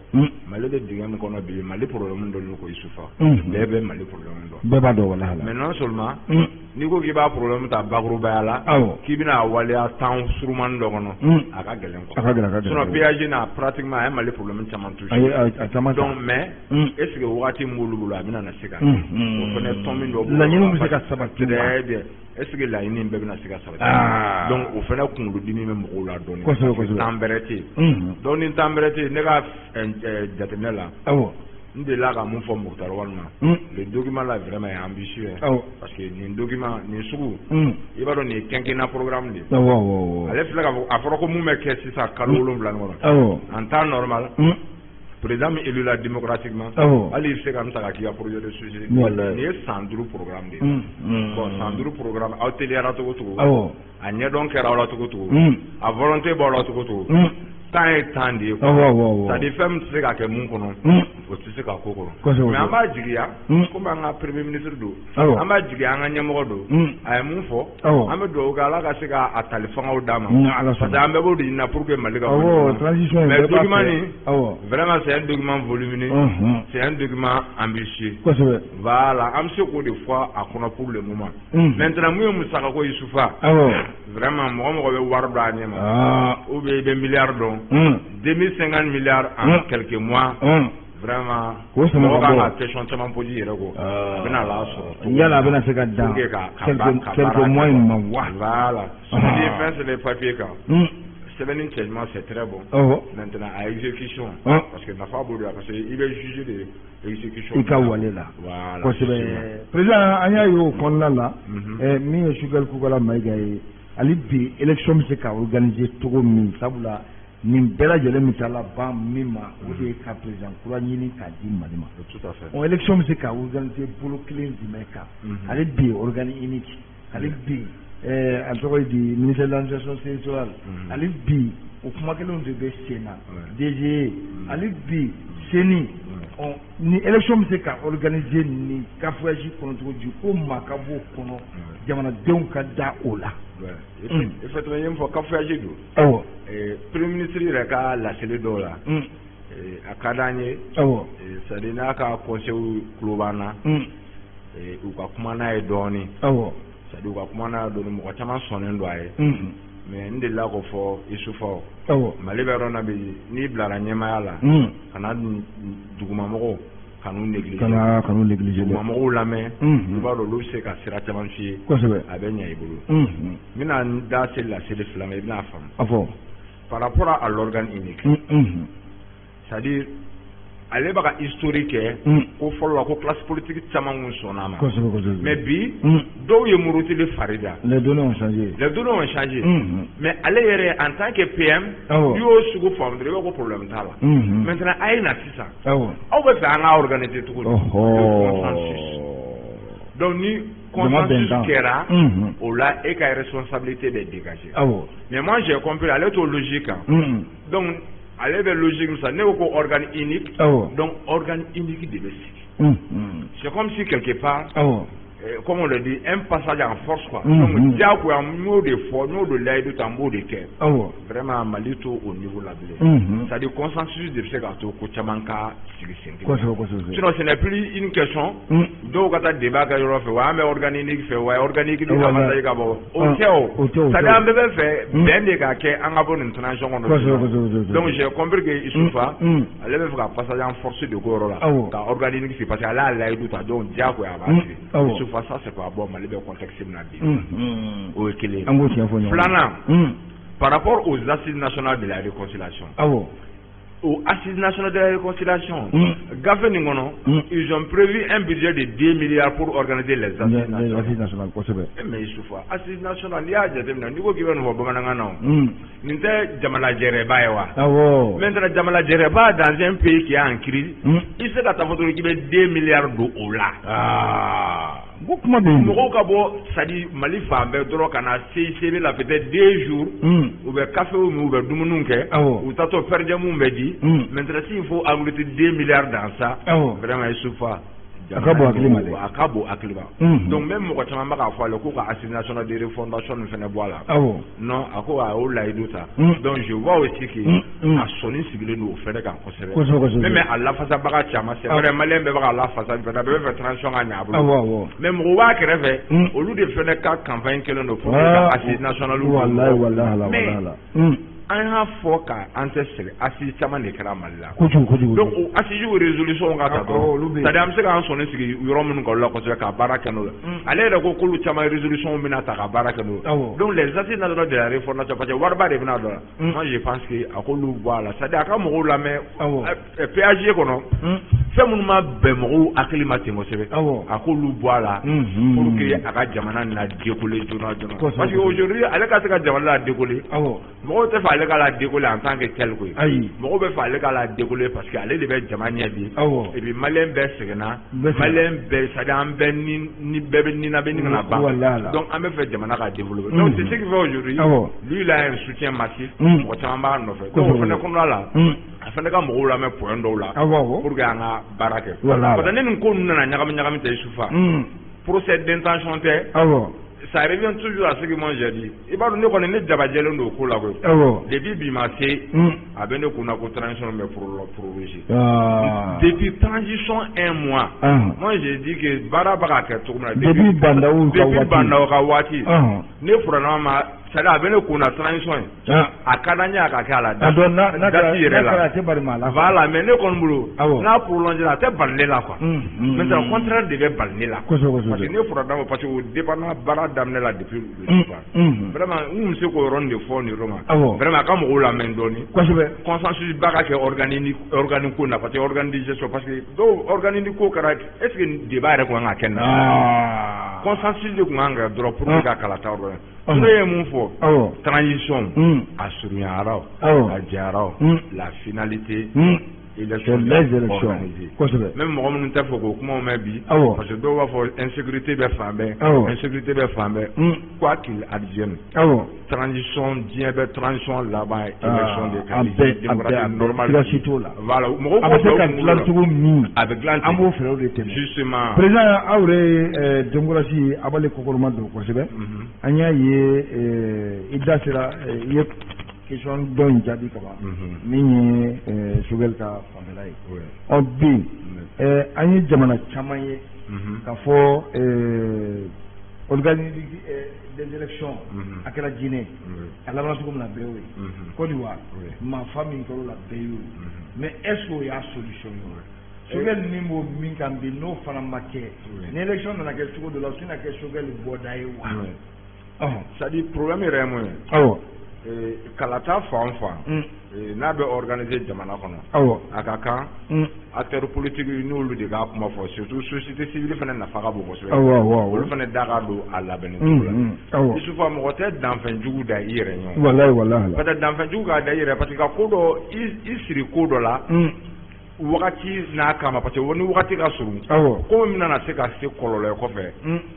[SPEAKER 3] Mali bɛ dingɛ min kɔnɔ bi, Mali problème dɔ ko Isufa, bɛɛ bɛ Mali problème dɔn.
[SPEAKER 1] Bɛɛ b'a dɔn walahi.
[SPEAKER 3] Mais non seulement N'i ko k'i b'a problème ta bakurubaya la, k'i bɛna waleya temps surumani dɔ kɔnɔ, a ka gɛlɛn quoi.
[SPEAKER 1] A ka gɛlɛn, a ka gɛlɛn.
[SPEAKER 3] Sinon PAG n'a pratiquement a ye Mali problème caman touché.
[SPEAKER 1] A caman.
[SPEAKER 3] Donc mais est-ce que wagati min b'olu bolo a bɛna na se ka kɛ? O fana tɔn min dɔ b'o.
[SPEAKER 1] Laɲiniw bɛ se ka sabati.
[SPEAKER 3] Très bien. Est-ce que laɲini in bɛɛ bɛna se ka sabati? Donc o fana kunkolodimi bɛ mɔgɔw la dɔɔnin.
[SPEAKER 1] Kosɛbɛ kosɛbɛ.
[SPEAKER 3] Temps bɛrɛ tɛ yen. Donc ni temps bɛrɛ tɛ yen, ne ka jateminɛ la.
[SPEAKER 1] Awɔ.
[SPEAKER 3] N delila ka mun fɔ Moctar Ouane ma. Le document là vraiment est ambitieux. Parce que nin document nin sugu. I b'a dɔn nin ye quinquennat programme de ye.
[SPEAKER 1] Awɔ awɔ.
[SPEAKER 3] Ale filɛ k'a fɔ a fɔra ko mun bɛ kɛ sisan kalo 7 nin kɔnɔ.
[SPEAKER 1] Awɔ.
[SPEAKER 3] En temps normal. Président min élu la démocratiquement.
[SPEAKER 1] Awɔ.
[SPEAKER 3] Hali i bɛ se ka min ta ka k'i ka projet de société. Nin ye san 5 programme de ye. Bon san 5 programme aw teliyara cogo cogo.
[SPEAKER 1] Awɔ.
[SPEAKER 3] A ɲɛdɔn kɛra aw la cogo cogo. A volonté b'aw la cogo cogo. Temps ye temps de ye
[SPEAKER 1] quoi. Awɔ.
[SPEAKER 3] C'est à dire fɛn min tɛ se ka kɛ mun kɔnɔ. O tɛ se ka k'o kɔnɔ. Mais an b'a jigiya. Komi an ka premier ministre don. An b'a jigiya an ka ɲɛmɔgɔ don. A ye mun fɔ. An bɛ dugawu kɛ Ala ka se ka a tali fangaw d'a ma. Parce que an bɛɛ b'o de ɲini na pour que Mali ka bɔ ɲɔgɔn na. Mais document nin. Vraiment c'est un document volumineux. C'est un document ambitieux.
[SPEAKER 1] Kosɛbɛ.
[SPEAKER 3] Voilà an bɛ se k'o de fɔ a kɔnɔ pour le moment. Maintenant mun ye musaka ko Yusufa. Vraiment mɔgɔ mɔgɔ bɛ wari dɔn a ɲɛ ma. Ou bien i bɛ miliyari dɔn. 2050 milliards en quelques mois. Vraiment mɔgɔ kan ka question caman poser i yɛrɛ kɔ. A bɛna la sɔrɔ.
[SPEAKER 1] Yala a bɛna se ka dan quelques mois in ma wa.
[SPEAKER 3] Voilà. N'i ye fɛn sɛbɛn papier kan. Sɛbɛnni cɛɲuman c'est très bon. Maintenant à exécution. Parce que nafa b'o de la parce que i bɛ juger de exécution.
[SPEAKER 1] I ka wale la.
[SPEAKER 3] Voilà.
[SPEAKER 1] Kosɛbɛ. Président an y'a ye o kɔnɔna la. Min ye Choguel Kokalla Maïga ye hali bi élection bɛ se ka organiser cogo min sabula. Nin bɛɛ lajɛlen bɛ taa laban min ma o de ye ka président kura ɲini k'a di Mali ma.
[SPEAKER 3] Tout à fait.
[SPEAKER 1] O élection bɛ se ka organiser bolo kelen jumɛn kan. Ale bi organe unique. Ale bi a tɔgɔ ye di ministère de l'administration territoriale. Ale bi o kuma kelenw de bɛ sen na. DGE. Ale bi CENI. Ni élection bɛ se ka organiser nin cafouillage kɔnɔ cogo di ko maa ka b'o kɔnɔ jamanadenw ka da o la.
[SPEAKER 3] Effectivement i ye min fɔ cafouillage don.
[SPEAKER 1] Awɔ.
[SPEAKER 3] Premier ministre yɛrɛ ka laseli dɔw la. A ka d'an ye.
[SPEAKER 1] Awɔ.
[SPEAKER 3] C'est à dire n'a ka conseil tulo b'an na. U ka kuma n'a ye dɔɔnin.
[SPEAKER 1] Awɔ.
[SPEAKER 3] C'est à dire u ka kuma n'a ye dɔɔnin mɔgɔ caman sɔnnen don a ye. Mais n delila k'o fɔ Isufa.
[SPEAKER 1] Awɔ.
[SPEAKER 3] Mali bɛ yɔrɔ min na bi n'i bilara ɲɛmaaya la. Kana dugumamɔgɔw kan'u négliger.
[SPEAKER 1] Kan'u négliger.
[SPEAKER 3] Dugumamɔgɔw lamɛn. I b'a dɔn olu bɛ se ka sira caman f'i ye.
[SPEAKER 1] Kosɛbɛ.
[SPEAKER 3] A bɛ ɲɛ i bolo. N bɛna n da se laseli fila ma i bɛna faamu.
[SPEAKER 1] A fɔ.
[SPEAKER 3] Par rapport à l'organe unique. C'est-à-dire ale b'a ka historique kɛ. Ko fɔlɔ la ko classe politique caman kun sɔnna a ma.
[SPEAKER 1] Kosɛbɛ kosɛbɛ.
[SPEAKER 3] Mais bi. Dɔw ye murutili fari da.
[SPEAKER 1] Les données ont changé.
[SPEAKER 3] Les données ont changé. Mais ale yɛrɛ en tant que PM.
[SPEAKER 1] Awɔ.
[SPEAKER 3] N'i y'o sugu faamu dɔrɔn i b'a fɔ ko problème t'a la. Maintenant a ye na sisan.
[SPEAKER 1] Awɔ.
[SPEAKER 3] Aw bɛ fɛ an ka organiser cogo di.
[SPEAKER 1] Ɔhɔ.
[SPEAKER 3] Consensus. Donc ni consensus kɛra. O la e ka responsabilité bɛ dégager.
[SPEAKER 1] Awɔ.
[SPEAKER 3] Mais moi j'ai compris ale t'o logique kan. Donc ale bɛ logique min sa ne ko ko organe unique.
[SPEAKER 1] Awɔ.
[SPEAKER 3] Donc organe unique de bɛ sigi. C'est comme si quelque part.
[SPEAKER 1] Awɔ.
[SPEAKER 3] Comme on le dit, un passage en force quoi. Donc diyagoya n y'o de fɔ n y'o de layidu ta n b'o de kɛ.
[SPEAKER 1] Awɔ.
[SPEAKER 3] Vraiment Mali t'o o niveau la bilen. C'est à dire consensus de bɛ se k'a to ko caman ka sigi sen kelen.
[SPEAKER 1] Kosɛbɛ kosɛbɛ.
[SPEAKER 3] Sinon ce n'est plus une question. Dɔw ka taa débat kɛ yɔrɔ fɛ wa an bɛ organe unique fɛ wa organe unique de avantage ka bɔ. O tɛ o.
[SPEAKER 1] O tɛ o.
[SPEAKER 3] C'est à dire an bɛɛ bɛ fɛ bɛn de ka kɛ an ka bɔ nin transition kɔnɔ.
[SPEAKER 1] Kosɛbɛ kosɛbɛ.
[SPEAKER 3] Donc j'ai compris que Isufa ale bɛ fɛ ka passage en force de ko yɔrɔ la.
[SPEAKER 1] Awɔ.
[SPEAKER 3] Ka organe unique sigi parce que ale y'a layidu ta donc diyagoya a b'a sigi.
[SPEAKER 1] Awɔ.
[SPEAKER 3] Isufa ça c'est pas bon Mali bɛ contexte min na bi. O ye kelen ye.
[SPEAKER 1] An k'o tiɲɛ fɔ ɲɔgɔn ye.
[SPEAKER 3] Filanan. Par rapport aux assises nationales de la réconciliation.
[SPEAKER 1] Awɔ.
[SPEAKER 3] Aux assises nationales de la réconciliation. Gafe nin kɔnɔ. Ils ont prévu un budget de 2 milliards pour organiser les assises nationales.
[SPEAKER 1] Les assises nationales kosɛbɛ.
[SPEAKER 3] Mais Isufa assises nationales n'i y'a jateminɛ n'i ko k'i bɛ nin fɔ bamanankan na o. Nin tɛ jamana jɛrɛba ye wa.
[SPEAKER 1] Awɔ.
[SPEAKER 3] Maintenant jamana jɛrɛba dans un pays qui est en crise. I tɛ se ka taa fɔ dɔrɔn k'i bɛ 2 milliards don o la.
[SPEAKER 1] Aa. Ko kuma bɛ yen.
[SPEAKER 3] Mɔgɔw ka bɔ c'est à dire Mali fan bɛɛ dɔrɔn ka na CICB la peut-être 2 jours. U bɛ café min u bɛ dumuniw kɛ.
[SPEAKER 1] Awɔ.
[SPEAKER 3] U taatɔ per diem bɛ di. Maintenant s'il faut engloutir 2 milliards dans ça.
[SPEAKER 1] Awɔ.
[SPEAKER 3] Vraiment Isufa
[SPEAKER 1] A ka bon hakili ma dɛ.
[SPEAKER 3] A ka bon hakili ma. Donc même mɔgɔ caman bɛ k'a fɔ ale ko ka assise nationale de refondation nin fana bɔ a la.
[SPEAKER 1] Awɔ.
[SPEAKER 3] Non, a ko a y'o layidu ta. Donc je vois aussi que a sɔnni sigilen don o fana kan kosɛbɛ.
[SPEAKER 1] Kosɛbɛ kosɛbɛ.
[SPEAKER 3] Même a lafasabaga caman, c'est vrai, malien bɛɛ bɛ k'a lafasa, bɛɛ bɛ fɛ transition ka ɲɛ a bolo.
[SPEAKER 1] Awɔ awɔ.
[SPEAKER 3] Mais mɔgɔw b'a kɛrɛfɛ, olu de fana ka campagne kɛlen don pour que ka assise nationale.
[SPEAKER 1] Walayi walayi walayi.
[SPEAKER 3] An y'a fɔ ka an tɛ sɛgɛn, assise caman de kɛra Mali la.
[SPEAKER 1] Kojugu kojugu.
[SPEAKER 3] Donc o assise résolution ka ta dɔrɔn, c'est à dire an bɛ se k'an sɔnni sigi yɔrɔ minnu kan olu la kosɛbɛ ka baara kɛ n'o ye. Ale yɛrɛ ko k'olu caman résolution bɛna ta ka baara kɛ n'o ye. Donc les assises nationales de la refondation, parce que wariba de bɛna don a la. Moi je pense que a k'olu bɔ a la, c'est à dire a ka mɔgɔw lamɛn PAG kɔnɔ, fɛn minnu ma bɛn mɔgɔw hakili ma ten kosɛbɛ, a k'olu bɔ a la pour que a ka jamana na décoller joona joona. Parce que aujourd'hui ale ka se ka jamana la décoller, mɔgɔw tɛ fɛ ale ka la décoller en tant que tel koyi.
[SPEAKER 1] Ayi.
[SPEAKER 3] Mɔgɔw bɛ fɛ ale ka la décoller parce que ale de bɛ jama ɲɛ bi.
[SPEAKER 1] Awɔ.
[SPEAKER 3] Et puis malien bɛɛ sɛgɛnna, malien bɛɛ, c'est à dire an bɛɛ ni bɛɛ bɛ nin na bɛ nin kana ban. Donc an bɛ fɛ jamana ka développer. Donc c'est ce qui fait aujourd'hui, lui il a un soutien massif, mɔgɔ caman b'a nɔfɛ. Donc o fana kɔnɔna la, a fana ka mɔgɔw lamɛn point dɔw la pour que an ka baara kɛ. Parce que ne nin ko ninnu nana ɲagami ɲagami tɛ Isufa. Procès d'intention tɛ.
[SPEAKER 1] Awɔ.
[SPEAKER 3] Ça revient toujours à ce que moi j'ai dit. I b'a dɔn ne kɔni ne jabajɛlen don o ko la koyi.
[SPEAKER 1] Awɔ.
[SPEAKER 3] Depuis bi ma se, a bɛ ne kunna ko transition bɛ proroger. Depuis transition un mois. Moi j'ai dit que baara bɛ ka kɛ cogo min na.
[SPEAKER 1] Depuis Bah N'Daw ka waati.
[SPEAKER 3] Depuis Bah N'Daw ka waati. Ne furanna ma, c'est à dire a bɛ ne kunna transition ye. A ka d'an ye a ka kɛ a la.
[SPEAKER 1] A dɔn n'a
[SPEAKER 3] date yɛrɛ la.
[SPEAKER 1] N'a kɛra a tɛ bali maa la.
[SPEAKER 3] Voilà, mais ne kɔni bolo.
[SPEAKER 1] Awɔ.
[SPEAKER 3] N'a prolongé a tɛ bali ne la quoi. Maintenant contraire de bɛ bali ne la.
[SPEAKER 1] Kosɛbɛ kosɛbɛ.
[SPEAKER 3] Parce que ne furanna ma, parce que o dépendant baara daminɛ la depuis le départ. Vraiment n kun bɛ se k'o yɔrɔnin de fɔ nin yɔrɔ ma.
[SPEAKER 1] Awɔ.
[SPEAKER 3] Vraiment a ka mɔgɔw lamɛn dɔɔni.
[SPEAKER 1] Kosɛbɛ.
[SPEAKER 3] Consensus ba ka kɛ organe ko na, parce que organe de gestion, parce que dɔw organe ko kɛra, est ce que débat yɛrɛ kun kan ka kɛ nin na. Consensus de kun kan ka kɛ dɔrɔn pour que ka kalata yɔrɔ. Ne ye mun fɔ. Transition a surunyara o, a jara o, la finalité, élection
[SPEAKER 1] organisée. Kosɛbɛ.
[SPEAKER 3] Même mɔgɔ minnu tɛ fɛ k'o kumaw mɛn bi.
[SPEAKER 1] Awɔ.
[SPEAKER 3] Parce que dɔw b'a fɔ insécurité bɛ fan bɛɛ.
[SPEAKER 1] Awɔ.
[SPEAKER 3] Insécurité bɛ fan bɛɛ. Quoi qu'il advienne.
[SPEAKER 1] Awɔ.
[SPEAKER 3] Transition, diɲɛ bɛ transition laban ye élection de
[SPEAKER 1] kan. A bɛɛ a bɛɛ a bɛɛ sira si t'o la.
[SPEAKER 3] Voilà, mɔgɔw
[SPEAKER 1] a bɛ se ka dilan cogo min.
[SPEAKER 3] A bɛ dilan ten.
[SPEAKER 1] An b'o fɛɛrɛw de tɛmɛ.
[SPEAKER 3] Justement.
[SPEAKER 1] Président, aw yɛrɛ ye démocratie a b'ale kɔkɔrɔma don kosɛbɛ. An y'a ye i da sera i ye question dɔ in jaabi ka ban min ye Choguel ka fanfɛla ye. Ɔ bi an ye jamana caman ye k'a fɔ organiser des élections a kɛra Guinée, a labanna cogo min na bɛɛ y'o ye. Côte d'Ivoire, maafa min kɛra o la bɛɛ y'o ye. Mais est ce que o y'a solution ye? Choguel min b'o min kan bi n'o fana ma kɛ, ni élection nana kɛ cogo dɔ la, o tɛna kɛ Choguel bɔda ye wa?
[SPEAKER 3] C'est à dire problème yɛrɛ ye mun ye?
[SPEAKER 1] Awɔ.
[SPEAKER 3] Kalata fan o fan n'a bɛ organiser jamana kɔnɔ,
[SPEAKER 1] awɔ,
[SPEAKER 3] a ka kan acteurs politiques n'olu de k'a kuma fɔ, surtout société civile fana nafa ka bon kosɛbɛ.
[SPEAKER 1] Awɔ awɔ.
[SPEAKER 3] Olu fana da ka don a labɛnni cogo la.
[SPEAKER 1] Awɔ.
[SPEAKER 3] Isufa, mɔgɔ tɛ danfɛn jugu da i yɛrɛ ɲɛ.
[SPEAKER 1] Walayi walayi.
[SPEAKER 3] Parce que danfɛn jugu k'a da i yɛrɛ, parce que ka ko dɔ i siri ko dɔ la. Wagati n'a kama, parce que ni wagati ka surun,
[SPEAKER 1] awɔ,
[SPEAKER 3] ko min nana se ka se kɔlɔlɔ ye kɔfɛ,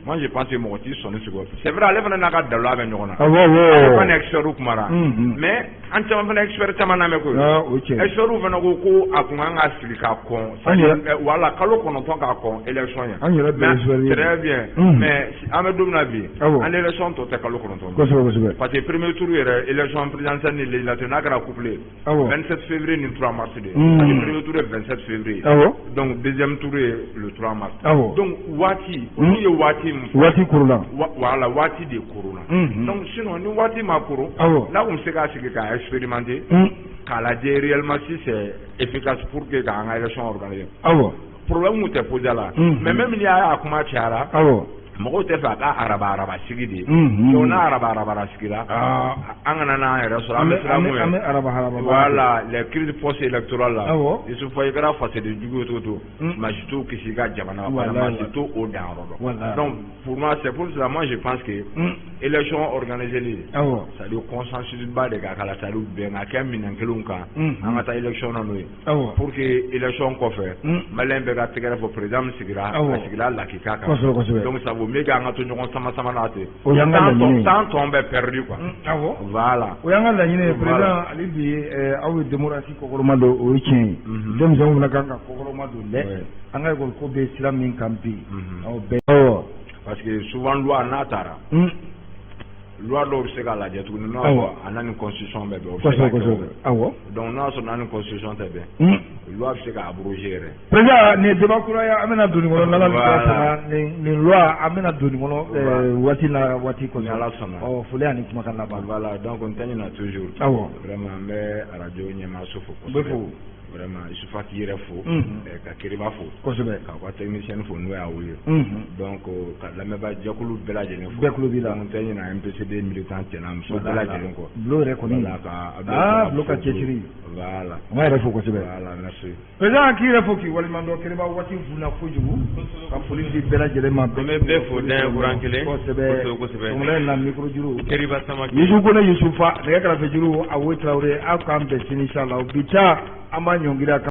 [SPEAKER 3] moi je pense que mɔgɔ t'i sɔnni sigi. C'est vrai, ale fana n'a ka daluya bɛ ɲɔgɔn na.
[SPEAKER 1] Awɔ awɔ.
[SPEAKER 3] Ale fana expert kumara, mais an caman fana expert caman lamɛn koyi.
[SPEAKER 1] O tiɲɛ.
[SPEAKER 3] Expert fana ko ko a kun kan ka sigi ka kɔn, wala kalo 9 k'a kɔn élection ɲɛ.
[SPEAKER 1] An yɛrɛ bɛɛ expert ye.
[SPEAKER 3] Très bien, mais an bɛ don min na bi, an élection tɔ tɛ kalo 9.
[SPEAKER 1] Kosɛbɛ kosɛbɛ.
[SPEAKER 3] Parce que premier tour yɛrɛ, élection présidentielle ni législative n'a kɛra couplé.
[SPEAKER 1] Awɔ.
[SPEAKER 3] 27 février ni 3 mars de. Parce que premier tour est 27 février.
[SPEAKER 1] Awɔ.
[SPEAKER 3] Donc deuxième tour est le 3 mars.
[SPEAKER 1] Awɔ.
[SPEAKER 3] Donc waati, olu ye waati min fɔ.
[SPEAKER 1] Waati korona.
[SPEAKER 3] Voilà, waati de korona. Donc sinon ni waati ma koro.
[SPEAKER 1] Awɔ.
[SPEAKER 3] N'a kun bɛ se k'a sigi k'a expérimenter. K'a lajɛ réellement si c'est efficace pour que k'an ka élection organiser.
[SPEAKER 1] Awɔ.
[SPEAKER 3] Problème kun tɛ posé a la. Mais même n'i y'a ye a kuma cayara.
[SPEAKER 1] Awɔ.
[SPEAKER 3] Mɔgɔw tɛ fɛ a ka araba sigi de. Donc n'a araba sigira, an kana n'an yɛrɛ sɔrɔ an bɛ siran mun ye.
[SPEAKER 1] An bɛ araba.
[SPEAKER 3] Voilà, les crises post-électorales la.
[SPEAKER 1] Awɔ.
[SPEAKER 3] Isufa, i kɛra fasoden jugu ye cogo o cogo, maa si t'o kisi i ka jamana ma, maa si t'o o danyɔrɔ dɔn. Donc pour moi, c'est pour cela moi je pense que élection organisée,
[SPEAKER 1] awɔ,
[SPEAKER 3] c'est à dire consensus ba de ka k'a la, c'est à dire bɛn ka kɛ minɛn kelenw kan, an ka taa élection na n'o ye.
[SPEAKER 1] Awɔ.
[SPEAKER 3] Pour que élection kɔfɛ, malien bɛɛ ka tɛgɛrɛ fɔ président min sigira, a sigira lakika kan.
[SPEAKER 1] Kosɛbɛ kosɛbɛ.
[SPEAKER 3] Donc ça vaut vaut mieux k'an ka to ɲɔgɔn sama sama na ten.
[SPEAKER 1] O y'an ka laɲini ye.
[SPEAKER 3] Temps tɔ bɛ perdu quoi.
[SPEAKER 1] Awɔ.
[SPEAKER 3] Voilà.
[SPEAKER 1] O y'an ka laɲini ye
[SPEAKER 3] Voilà.
[SPEAKER 1] président hali bi aw ye démocratie kɔkɔrɔma don, o ye tiɲɛ ye. Denmisɛnw fana kan ka kɔkɔrɔma don dɛ. An ka école ko bɛ sira min kan bi. Aw bɛɛ. Awɔ.
[SPEAKER 3] Parce que souvent loi n'a taara. Loi dɔw bɛ se k'a lajɛ tuguni, n'o y'a sɔrɔ a n'a ni constitution bɛ bɛn, o bɛ se ka kɛ o.
[SPEAKER 1] Awɔ.
[SPEAKER 3] Donc n'o y'a sɔrɔ n'a ni constitution tɛ bɛn, loi bɛ se ka abroger yɛrɛ.
[SPEAKER 1] Président, nin ye débat kura ye, an bɛna don nin kɔnɔ n'Ala ni kira sɔnna. Nin loi, an bɛna don nin kɔnɔ waati n'a waati kɔnɔ.
[SPEAKER 3] Ni Ala sɔnna.
[SPEAKER 1] Ɔ, foli ani kumakan laban.
[SPEAKER 3] Voilà, donc n tɛ ɲinɛ toujours. Vraiment n bɛ radio ɲɛmaaso fo
[SPEAKER 1] N bɛ
[SPEAKER 3] kosɛbɛ.
[SPEAKER 1] fo.
[SPEAKER 3] Vraiment Isufa k'i yɛrɛ fo. Ka Keriba fo. K'aw ka technicien fo n'o y'a wele. Donc ka lamɛnbaa jɛkulu bɛɛ lajɛlen fo.
[SPEAKER 1] Bɛɛ tulo b'i la.
[SPEAKER 3] Donc n tɛ ɲinɛ MPCD militant cɛ n'a muso bɛɛ lajɛlen kɔ.
[SPEAKER 1] Bulo yɛrɛ kɔni.
[SPEAKER 3] Voilà, ka
[SPEAKER 1] Aa, Bulo ka cɛsiri.
[SPEAKER 3] Voilà.
[SPEAKER 1] N b'a yɛrɛ fo kosɛbɛ.
[SPEAKER 3] Voilà, merci.
[SPEAKER 1] Président, k'i yɛrɛ fo k'i waleɲuman dɔn. Keriba, waati funna kojugu. Ka foli di bɛɛ lajɛlen ma.
[SPEAKER 2] An bɛ bɛɛ fo dan kuran kelen.
[SPEAKER 1] Kosɛbɛ.
[SPEAKER 2] Kosɛbɛ kosɛbɛ.
[SPEAKER 1] Sɔgɔmada in na micro juru.
[SPEAKER 2] Keriba Samake.
[SPEAKER 1] Yusu Kone Yusufa, nɛgɛ kɛrɛfɛ juru, Awo Tarawele, aw k'an bɛn sini inchallah. Bi ta an b'a ɲɔngiri a kan.